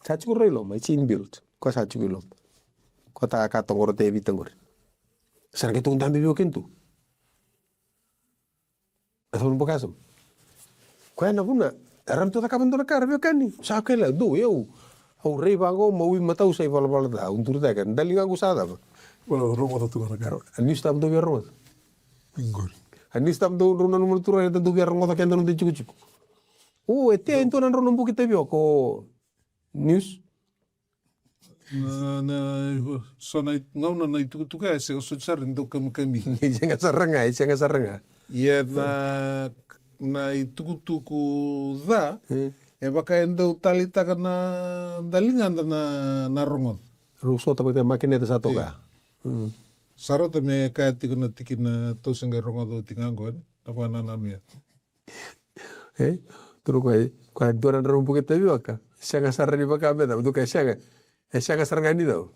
Sa tiko rai loma, it's inbuilt. Koya sa tiko i loma. Koya ta ka toqoro Tevita qori. Sa na qai toqo dabe vei o kenitu. E cava na vakasama? Koya na vuna, era na tu cakava dua na ka, era veiwekani. Sa kele, dou, e au. Au rai vaqo, mawi matau sa ivalavala ca, au duri cake, na daligaqu sa cava? Wala rogoca tu ga na ka. A news tabu dou via rogoca. Qori. A news tabu dou, dou nanuma na Turaga, eda dou via rogoca keda noda itikotiko. O, e tea e dua na drau na buki tavioka ko news. Na, na, so na i-, gauna na itukutuku ya e sega soti sara ni dau kamikami. E sega sara ga, e sega sara ga. Ia na, na itukutuku ca, e vaka e dau taleitaka na daligada na, na rogoca. Rau sota vata makineta sa toka. Sa rauta me kaya tiko na tikina tou se qai rogoca oti ga qo, e? Na vakanananu ya. E? Tukuna o koya, koya dua na drau buki tavioka. Sega sara ni vaka me cava, tukuna e sega. E sega sara ga ni cava.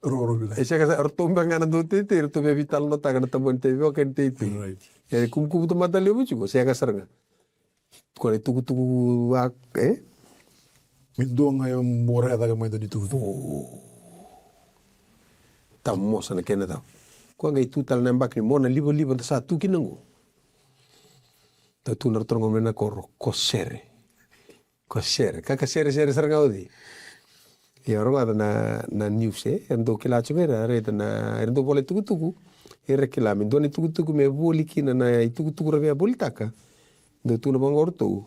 Rorovi lai. E sega sara, ratou beka ga na dau teitei, ratou via veitalanoataka na tabua ni tavioka ni teitei. Right. E kumukumu tamata levu tiko, sega sara ga. Koya na itukutuku a, e? Me dua ga e bora e caka mai dua ni tukutuku. Tamosa na kena cava. Koya qai tu tale na yabaki ni mona livaliva da sa tu kina qo. Da tu na ratou na gone na koro, ko sere. Ko sere. Ka, ka seresere sara ga o cei. Ia, rogoca na, na news, e? Era dau kila tiko ira, raica na, era dau vola itukutuku. Era kila me dua na itukutuku me voli kina na itukutuku ra via volitaka. Dau tukuna vaqo o ratou.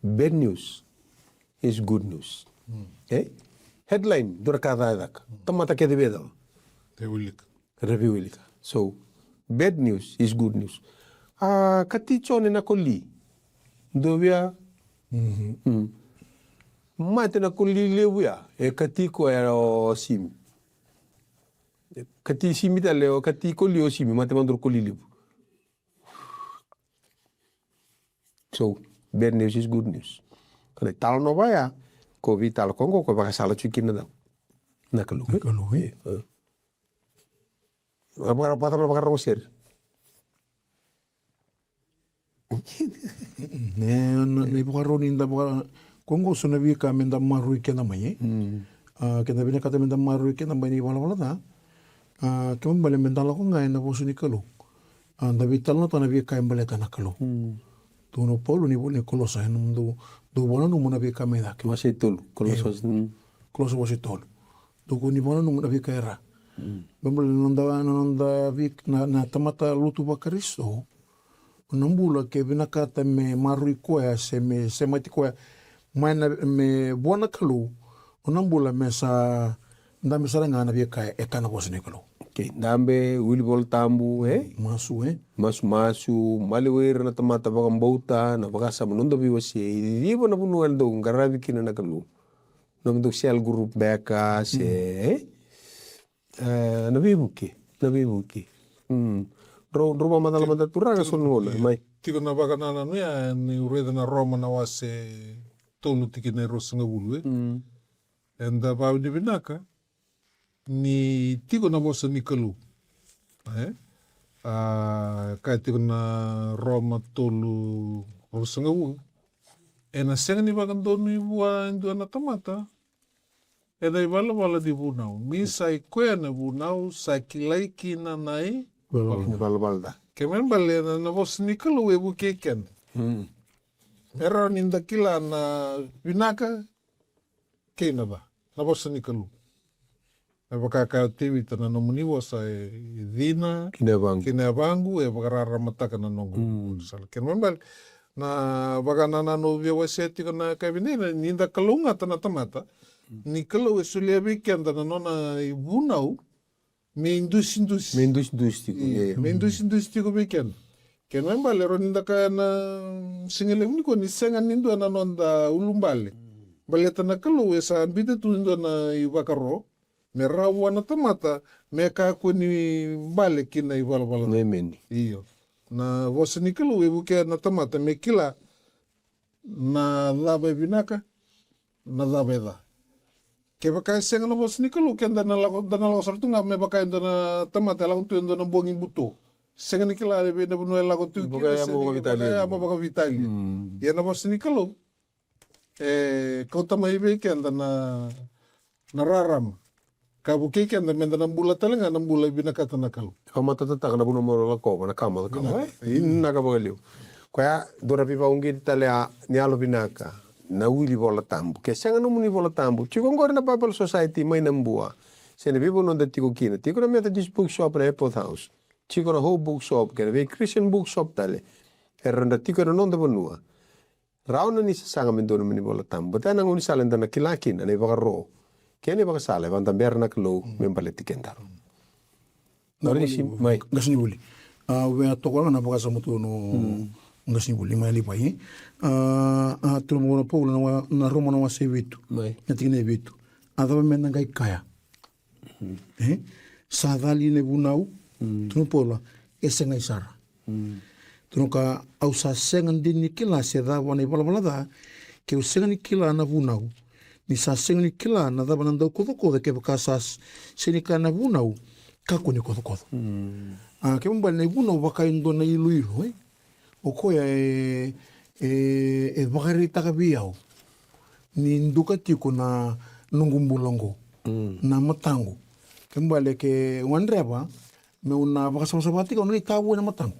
Bad news is good news. E? Headline, dua na ka ca e caka. Tamata kece via cava? Via wilika. Ra via wilika. So, bad news is good news. A, kati Jone na koli. Dou via? Mm. Mate na koli levu ya. E kati koya o Simi. Kati Simi tale, o kati koli o Simi, mate maduru koli levu. So, bad news is good news. Ka na italanoa vaya, ko veitala ko qo, ko vakasala tiko kina na, na Kalou. Na Kalou, e. E, e. Vaka, vaka, vakarau sere. Ne, na, na ivakarau ni da vaka, ko qo so na veika me da maroroi keda mai, e? Mm. A, keda vinakata me da maroroi keda mai na ivalavala ca. A, kena ibalebale me da lako ga ena vosa ni Kalou. A, da veitalanoataka na veika e baleta na Kalou. Tukuna o Paula ni vola ni Kolosa, ena dou, dou vakananuma na veika mai cake. Wase tolu, Kolosa. Io. Wase, mm. Kolosa wase tolu. Tukuni vakananuma na veika e ra. Mm. Baleta na noda, na noda veik-, na, na tamata lotu vaKarisito. O na bula ke vinakata me maroroi koya se me semati koya mai na, me vua na Kalou. O na bula me sa dabe sara ga na veika e kaya na vosa ni Kalou. Okay, dabe, wili Vola Tabu, e? Masu, e? Masumasu, maliwai ira na tamata vakabauta, na vakasama, noda veiwasei, e ciciva na vanua e dau qaravi kina na Kalou. Nomudou cell group beka, se, e? E, na veivuke, na veivuke. Mm. Drau, drau vakamacala mada turaga, so na gauna, mai. Tiko na vakanananu ya, niu raica na Roma na wase tolu tikina e ruasagavulu, e? Mm. Eda vakavinavinaka ni tiko na vosa ni Kalou. E? A, kaya tiko na Roma tolu ruasagavulu. Ena sega ni vakadonui vua e dua na tamata ena ivalavala ni vunau. Ni sa i koya na vunau, sa kilai kina na i- Ivalavala ca. Kena ibalebale na, na vosa ni Kalou e vukei keda. Mm. Me rawa ni da kila na vinaka kei na ca. Na vosa ni Kalou. Me vaka kaya o Tevita, na nomuni vosa e cina ki na yavaqu. Ki na yavaqu, e vakararamataka na noqu. Mm. Sala. Kena ibalebale, na vakanananu au via wasea tiko na ka vinaka, ni da kalougata na tamata. Mm. Ni Kalou e solia vei keda na nona ivunau, me idusidusi. Me idusidusi tiko, io, io. Me idusidusi tiko vei keda. Kena ibalebale, rawa ni da kaya na siga levu nikua ni sega ni dua na noda ulubale. Mm. Baleta na Kalou e sa biuta tu e dua na ivakaro me rawa vua na tamata me kakua ni bale ki na ivalavala. Emeni. Io. Na vosa ni Kalou e vukea na tamata me kila na cava e vinaka, na cava e ca. Kevaka e sega na vosa ni Kalou, keda na lako, da na lako sara tu ga me vaka e dua na tamata e lako tu e dua na bogi buto. Sega ni kila e vei na vanua e lako tu kina, sega ni kila, e yamo vakaveitalia. Mm. Ia na vosa ni Kalou e kauta mai vei keda na, na rarama. Ka vukei keda meda na bula tale ga na bula e vinakata na Kalou. Vakamatatataka na vanua mo lakova, na ka mo lakova. Vinaka. E? Vinaka vakalevu. Koya, dua na veivakauqeti tale ya ni yalovinaka, na wili Vola Tabu. Ke sega nomuni Vola Tabu, tiko oqori na Bible Society mai Nabua. Se na veivanua da tiko kina. Tiko na Methodist Bookshop na Epworth House. Tiko na Hope Bookshop, kei na vei Christian Bookshop tale. Era dau tiko ena noda vanua. Rawa na ni sasaga me dua nomuni Vola Tabu. Baleta na gaunisala eda na kila kina na ivakaro kei na ivakasala e vakadabera na Kalou me baleti kedaru. Na qasenivuli. Mai. Qasenivuli. A, au via toka ga na vakasama tu no qasenivuli, mai Livai, e? A, a, tukuna o Paula na wa-, na Roma na wase vitu. Mai. Na tikina e vitu. A cava meda qai kaya? E? Sa cali na ivunau, tukuna o Paula, e segai sara. Tukuna o koya, au sa sega dina ni kila se cava na ivalavala ca, keu sega ni kila na vunau. Ni sa sega ni kila na cava na dau kocokoco, kevaka sa s-, sega ni kila na vunau, kakua ni kocokoco. A, kena ibalebale na ivunau vaka e dua na iloilo, e? O koya e, e, e vakaraitaka vei au ni duka tiko na noqu bula oqo. Mm. Na mataqu. Kena ibalebale ke gadreva meu na vakasavasava tiko au na itavua na mataqu.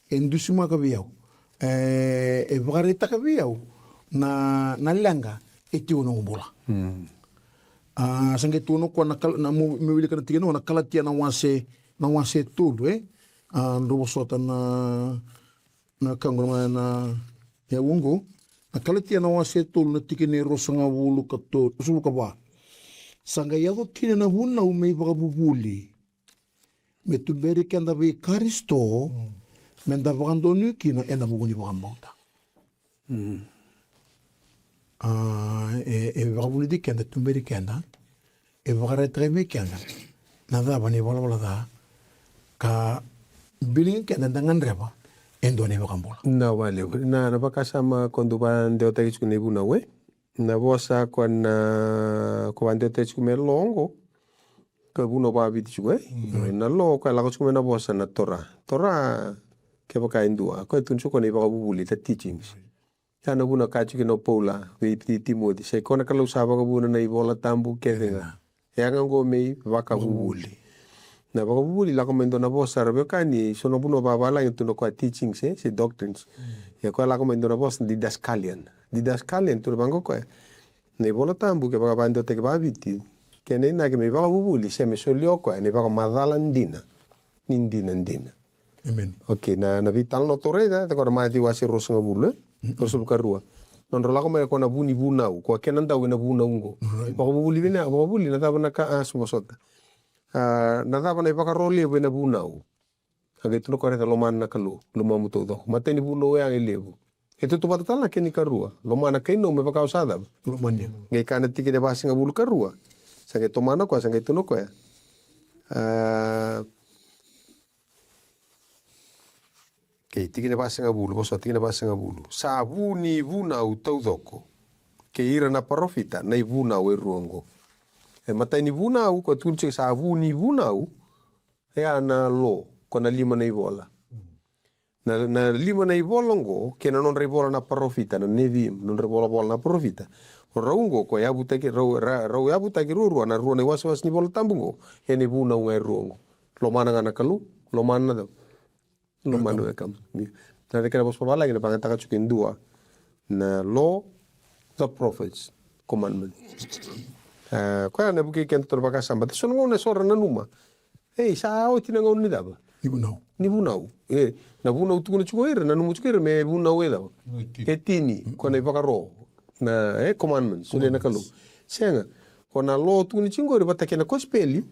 E dusimaka vei au. E, e vakaraitaka vei au na, na leqa e tiko na noqu bula. Mm. A, sa qai tukuna o koya na Kal-, na, meu, meu wilika na tikina oqo, na Kalatia na wase, na wase tolu, e? A, drau vosota na, na ka oqo na, na, ya oqo. Na Kalatia na wase tolu na tikina e ruasagavulu ka tolu, ruasagavulu ka va. Sa qai yaco kina na vunau me ivakavuvuli. Me tuberi keda vei Karisito, mm, meda vakadonui kina ena vuku ni vakabauta. Mm. A, e, e vakavulici keda, tuberi keda, e vakaraitaka vei keda na cava na ivalavala ca, ka biligi keda da gadreva e dua na iVakabula. Na vakalevu. Na, na vakasama ko dau vakadewataki tiko na ivunau, e? Na vosa ko na, ko vakadewataki tiko me lo oqo. Ko vunau vakaviti tiko, e? Mm. Na lo, ko e lako tiko mai na vosa na Torah. Torah, kevaka e dua. Ko e tukuna tiko na ivakavuvuli, the teachings. Ya na vuna ka tiko kina o Paula vei Ti-, Timoci. Sa i koya na Kalou sa vakavuna na iVola Tabu kece ga. Mm. E yaga oqo me ivakavuvuli. Na ivakavuvuli lako mai dua na vosa, ra veiwekani, so na vanua vavalagi tu na koya teachings, e, se doctrines. Ia koya lako mai dua na vosa didascalion. Didascalion tu na vaqo koya. Na iVola Tabu ke vakavadewataki vakaviti, kena inaki me ivakavuvuli se me solia o koya na ivakamacala dina ni dina dina. Amen. Okay, na, na veitalanoa tou raica, e koya na Maciu wase ruasagavulu, e? Ruasagavulu ka rua. Nodra lako mai ko na vu ni vunau, ko kena dau ena vunau oqo. Right. Vakavuvuli vina, vakavuvuli na cava na ka, a, sa vosota. A, na cava na ivakaro levu ena vunau. A qai tukuna ko raica, lomana na Kalou, lomamu taucoko. Matai ni vunau ya e levu. E tautauvata tale na kena ikarua. Lomana kai nomu me vaka o sa cava? Lomani. Qai kaya na tikina e vasagavulu ka rua. Sa qai tomana koya, sa qai tukuna koya. A, okay, tikina e vasagavulu, vosa tikina e vasagavulu. Sa vu ni vunau taucoko kei ira na parofita na ivunau e rua oqo. E matai ni vunau, ko tukuni tiko sa vu ni vunau, e a na lo, ko na lima na ivola. Na, na lima na ivola oqo, kei na nodra ivola na parofita, na Neviim, nodra ivolavola na parofita. O rau oqo, ko yavutaki, rau, ra, rau yavutaki ruarua, na rua na iwasewase ni Vola Tabu oqo, ena ivunau ga e rua oqo. Lomana ga na Kalou, lomana na cava? Lomana wekamu. Na kena vosa vavalagi na vagataka tiko e dua. Na law, the prophets, commandment. E, koya na vukei keda tolu vakasama. Baleta so na gauna e so ra nanuma. Ei, sa oti na gauna ni cava? Ni vunau. Ni vunau. E, na vunau tukuna tiko ira, nanuma tiko ira me vunau e cava? E tini. E tini. Ko na ivakaro. Na, e, commandments. Solia na Kalou. Sega. Ko na law tukuna tiko qori vata kei na kosipeli.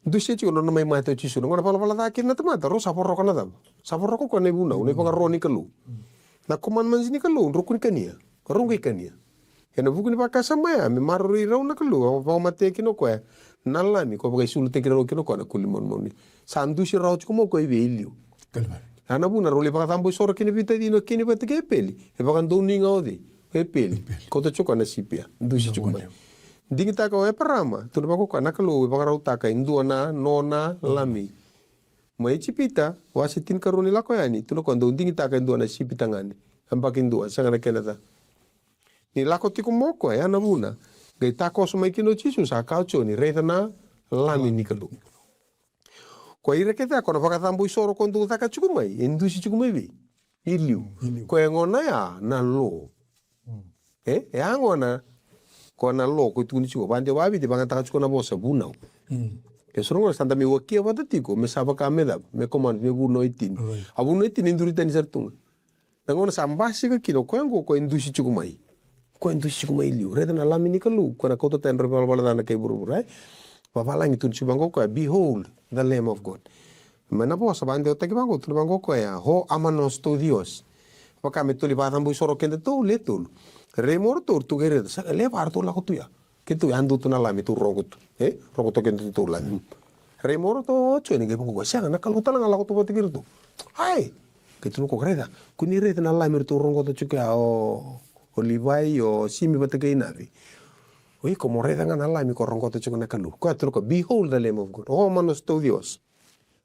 Dusia tiko nona mai mate o Jisu. Na gauna valavala ca kina na tamata, rau sa voroka na cava? Sa voroka koya na ivunau, na ivakaro ni Kalou. Na commandments ni Kalou, drau kua ni kania. Rau qai kania. Ena vuku ni vakasama ya, me maroroi rau na Kalou, a vakamatea kina o koya na Lami, ko vakaisulutaki rau kina o koya na koli manumanu. Sa dusi rawa tiko mai o koya i vei? I liu. Kalivari. A na vuna rau lai vakacabo isoro kina veitacini o Keni vata kei Epeli. E vakadonui ga o cei? O Epeli. Epeli. Kauta tiko koya na sipi ya. Dusi tiko mai. Digitaka o Eparama, tukuna vaka o koya na Kalou e vakarautaka e dua na nona Lami. Mai Ijipita, wase tinikarua ni Lako Yani, tukuna o koya dau digitaka e dua na sipi tagane. Yabaki dua, sega na kena ca. Ni lako tiko mai o koya, ya na vuna. Qai takoso mai kina o Jisu, sa kaya o Joni, raica na Lami ni Kalou. Ko ira kece ya ko na vakacabo isoro ko dau caka tiko mai, e dusi tiko mai vei? I liu. I liu. Ko e gona ya na law. Mm. E, e a gona, ko na law, ko tukuni tiko, vakadewa vakaViti, vagataka tiko na vosa, vunau. Mm. E so na gona sa da mai wakia vata tiko, me sa vaka me cava, me command, me vunau e tini. Right. A vunau e tini, e duri tani sara tu ga. Na gauna sa basika kina o koya oqo, o koya e dusi tiko mai. O koya e dusi tiko mai liu. Raica na Lami ni Kalou, o koya na kauta tani nodra ivalavala ca na kai vuravura, e? Vavalagi tukuna tiko vaqo o koya, behold the Lamb of God. Mai na vosa vakadewataki vaqo, tukuna vaqo o koya, ho amanos tou theos. Vaka me tou lai vakacabo isoro keda tou, le tolu. Rei mo ratou, ratou qai raica, sa levu ratou lako tu ya. Keitou yadua tu na Lami, tou rogo tu. E? Rogo tu keitou tu Lami. Rei mo ratou o Joni, qai vaqo, sega, na Kalou tale ga lako tu vata kei ratou. Ai! Keitou lako, raica, ko ni raica na Lami ratou rogoca tiko ya o, o Livai, o Simi vata kei Navi. O iko mo raica ga na Lami ko rogoca tiko na Kalou. Koya tou lako, behold the Lamb of God. O amanos tou theos.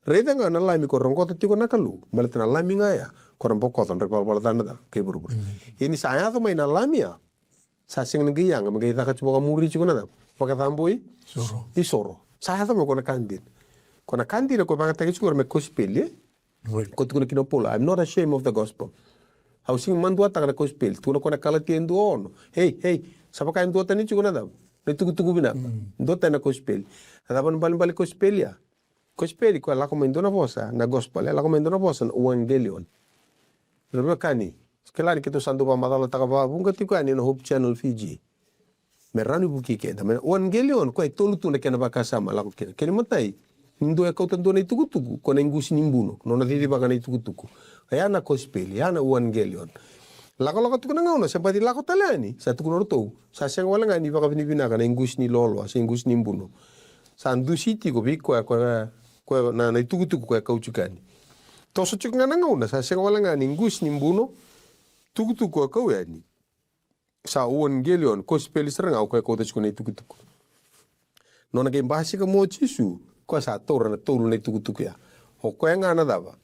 Raica ga na Lami ko rogoca tiko na Kalou. Baleta na Lami ga ya, ko na bokoca nodra ivalavala ca na ca, kai vuravura. Ia ni sa yaco mai na Lami ya. Sa sega ni qai yaga, me qai caka tiko vakamuri tiko na cava? Vakacabo i? Soro. Isoro. Sa yaco mai ko na ka dina. Ko na ka dina ko vagataki tiko me kosipeli, e? Right. Ko tukuna kina o Paula, I'm not ashamed of the gospel. Au sega ni maduataka na kosipeli. Tukuna ko na Kalatia e dua ono. Hei, hei, sa vaka e duatani tiko na cava? Na itukutuku vinaka. Mm. Duatani na kosipeli. Na cava na balebale kosipeli ya? Kosipeli, koya lako mai dua na vosa, na gospel, e lako mai dua na vosa, na euangelion. Ra veiwekani, kila ni keitou sa dau vakamacalataka vakavuqa tiko yani na Hope Channel Fiji. Me rawa ni vukei keda. Mai na euangelion, koya e tolu tu na kena vakasama, lako kina. Kena imatai, ni dua e kauta dua na itukutuku, ko na iqusi ni buno, nona cicivaka na itukutuku. Oya na kosipeli, oya na euangelion. Lakolako tiko na gauna, se baci lako tale yani, sa tukuna o ratou, sa sega wale ga ni vakavinavinaka na iqusi ni loaloa, se iqusi ni buno. Sa dusi tiko vei koya, koya, koya na, na itukutuku koya e kau tiko yani. Toso tiko ga na gauna, sa sega wale ga ni qusi ni buno, tukutuku koya e kau yani. Sa euangelion, kosipeli sara ga o koya e kauta tiko na itukutuku. Nona qai basika mai o Jisu, koya sa taura na tolu na itukutuku ya. O koya ga na cava?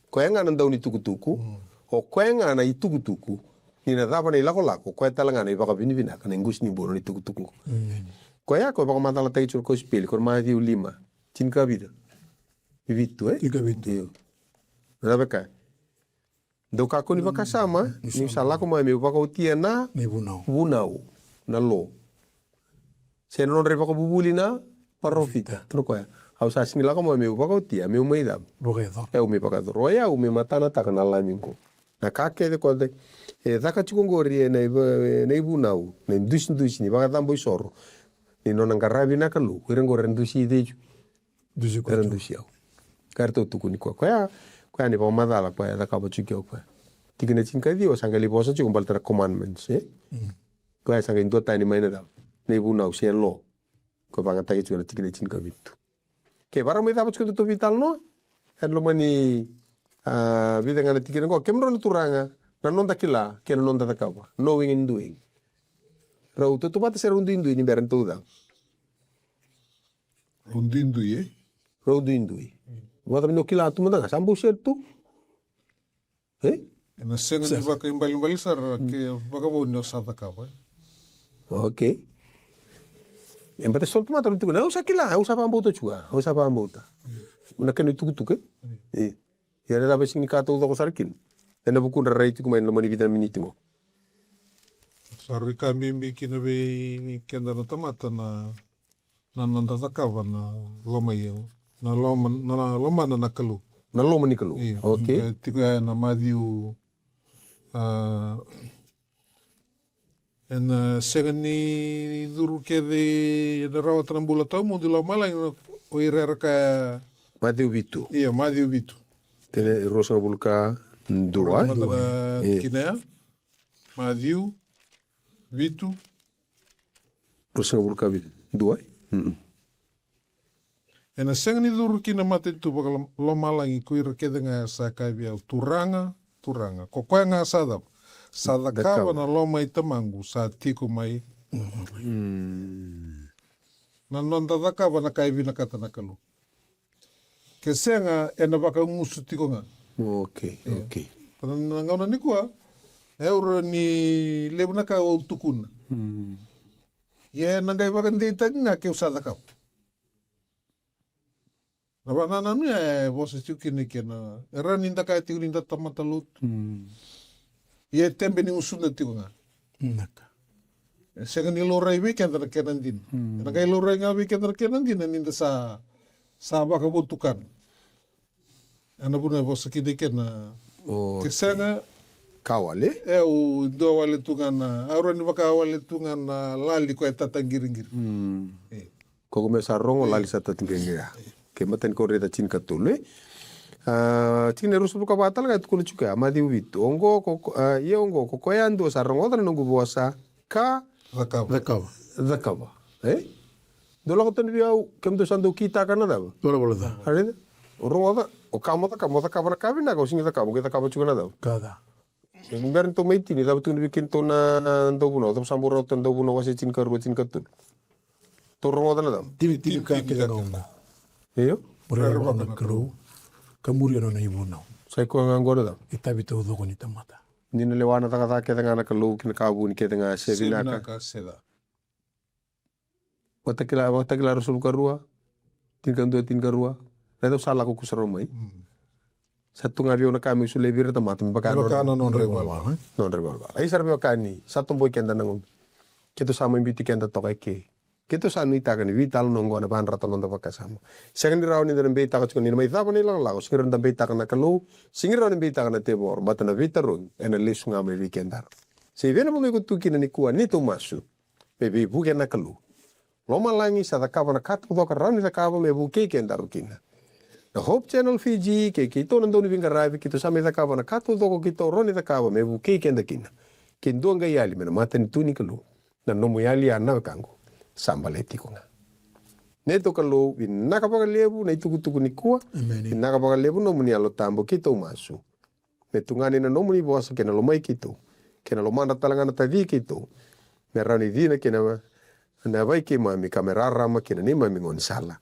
Koya ga na dau ni tukutuku. Mm. O koya ga na itukutuku. Ni na cava na ilakolako, o koya tale ga na ivakavinavinaka, na iqusi ni buno na itukutuku. Mm. Koya koya e vakamacalataki tiko na kosipeli, ko na Maciu lima, tinikavica. Vitu, e? Tinikavitu. Io. Na veka. Dou kakua ni vakasama, niu sa lako mai meu vakaotia na vunau. Vunau. Na lo. Se na nodra ivakavuvuli na parofita. Tukuna o koya. Au sa sega ni lako mai meu vakaotia, meu mai cava? Vakayacora. E, au mai vakayacora. O yau meu matanataka na Lami qo. Na ka kece ko e caka tiko qori ena iva-, na ivunau, na idusidusi ni vakacabo isoro. Ni nona qaravi na Kalou. Ko ira qori era dusi i cei? Dusi ko era dusi au. Ka ratou tukuni koya. Koya, koya ni vakamacala koya e cakava tiko o koya. Tikina tinikaciwa sa qai lai vosa tiko baleta na commandments, e? Koya sa qai dua tani mai na cava? Na ivunau se lo. Ko vagataki tiko na tikina tinikavitu. Ke vara mai cava tiko datou veitalanoa? E loma ni, a, vica ga na tikina qo. Kemudrau na turaga, na noda kila, kei na noda cakava. Knowing and doing. Rau tautauvata se rau duidui ni bera ni tou cava? Rau duidui, e? Rau duidui. Vata me no kila tu mada ga, sa bau sere tu. E? Ena sega ni vakaibalebale sara ke vakavou ni o sa cakava, e? Okay. E bata solo tu mada rau tukuna, au sa kila, au sa vakabauta tu ga, au sa vakabauta. Na kena itukutuku, e? E. Ia na cava e sega ni ka taucoko sara kina. Ena vukudra rai tiko mai na loma ni vica na miniti qo. Sa rui ka bibi kina vei keda na tamata na, na noda cakava na loma i, na loma, na lomana na Kalou. Na loma ni Kalou. Io. Okay. E tiko ya na Maciu, a, ena sega ni curu kece ena rawata na bula tawamudu i lomalagi na, o ira era kaya. Maciu vitu. Io, Maciu vitu. Kena ruasagavulu ka dua. Rawata na tikina ya. Maciu vitu. Ruasagavulu ka vitu. Dua, e? Mm-mm. Ena sega ni curu ki na matanitu vakalomalagi ko ira kece ga sa kaya vei au, Turaga, Turaga. Ko koya ga sa cava? Sa cakava na loma i Tamaqu sa tiko mai. Mm. Na noda cakava na ka e vinakata na Kalou. Ke sega, ena vakagusu tiko ga. Okay, okay. Ena gauna nikua, e, au raica ni levu na ka au tukuna. Mm. Ia ena qai vakadeitaki ga keu sa cakava. Na vakanananu ya e vosa tiko kina kei na, e rawa ni da kaya tiko ni da tamata lotu. Mm. Ia e tebe ni gusuna tiko ga. Vinaka. E sega ni laurai vei keda na kena dina. Mm. Ena qai laurai ga vei keda na kena dina ni da sa, sa vakavotukana. Ena vuna e vosa kina kei na. O, ke sega. Ka wale? E, au dua wale tu ga na, au rawa ni vaka wale tu ga na lali ko e tataqiriqiri. Mm. E. Ko ko me sa rogo lali sa tati qeqea. Ke matani ko raica tinikatolu, e? A, tikina e ruasagavulu ka va tale ga e tukuna tiko ya, Maciu vitu. Oqo ko, ko, a, ia oqo ko koya dua sa rogoca na noqu vosa ka cakava. Cakava. Cakava. E? Dou lako tani vei au, kemudou sa dou kitaka na cava? Valavala ca. A raica? O rogoca, o ka mo cakava, mo cakava na ka vinaka, o sega ni cakava, o qai cakava tiko na cava? Ka ca. Ni bera ni tou mai tini, cava tukuna vei kedatou na, na dauvunau, cava sa bau rauta na dauvunau wase tinikarua, tinikatolu. Tou rogoca na cava? Tini, tini ka kece ga oqo. Io? Mo rerevaka na Kalou, ka muria na nona ivunau. Sa i koya ga oqo na cava? Itavi taucoko ni tamata. Ni na lewa na cakacaka kece ga na Kalou, kei na ka vuni kece ga se vinaka. Se vinaka, se ca. Vakatakila, Vakatakila ruasagavulu ka rua, tinikadua, tinikarua. Raica au sa lako kusarawa mai. Mm. Sa tu ga vei au na ka meu solia vei ira na tamata me vaka na nodra ivalavala, e? Nodra ivalavala. Ai sara vei au ka ni sa toboi keda na gauna. Keitou sa mai biuti keda toka eke. Keitou sa nuitaka ni veitalanoa oqo na vadrata noda vakasama. Sega ni rawa ni da na beitaka tiko ni na mai cava na ilakolako. Sega ni rawa ni da beitaka na Kalou. Sega ni rawa ni beitaka na tevoro. Baleta na veitarogi ena lesu ga mai vei keda. Se i vei na vanua iko tu kina nikua, ni tou masu. Me veivuke na Kalou. Lomalagi sa cakava na ka taucoko rawa ni cakava me vukei kedaru kina. Na Hope Channel Fiji, kei keitou na dauniveiqaravi, keitou sa mai cakava na ka taucoko keitou rawa ni cakava me vukei keda kina. Ke dua qai yali mai na matanitu ni Kalou, na nomu yali ya na wekaqu. Sa baleti iko ga. Neitou Kalou, vinaka vakalevu na itukutuku nikua. Emeni. Vinaka vakalevu nomuni Yalo Tabu, keitou masu. Me tugani na nomuni vosa kei na lomai keitou, kei na lomadra tale ga na taci keitou. Me rawa ni cina kei na, na yavai keimami ka me rarama kina neimami gaunisala.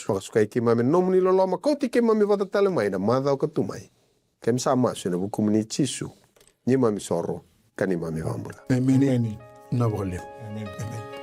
Vakasukai keimami ena nomuni loloma, kauti keimami vata tale mai na macawa ka tu mai. Keimami sa masu ena vukumuni Jisu, neimami soro ka neimami vakabula. Emeni. Emeni. Na vakalevu. Emeni. Emeni.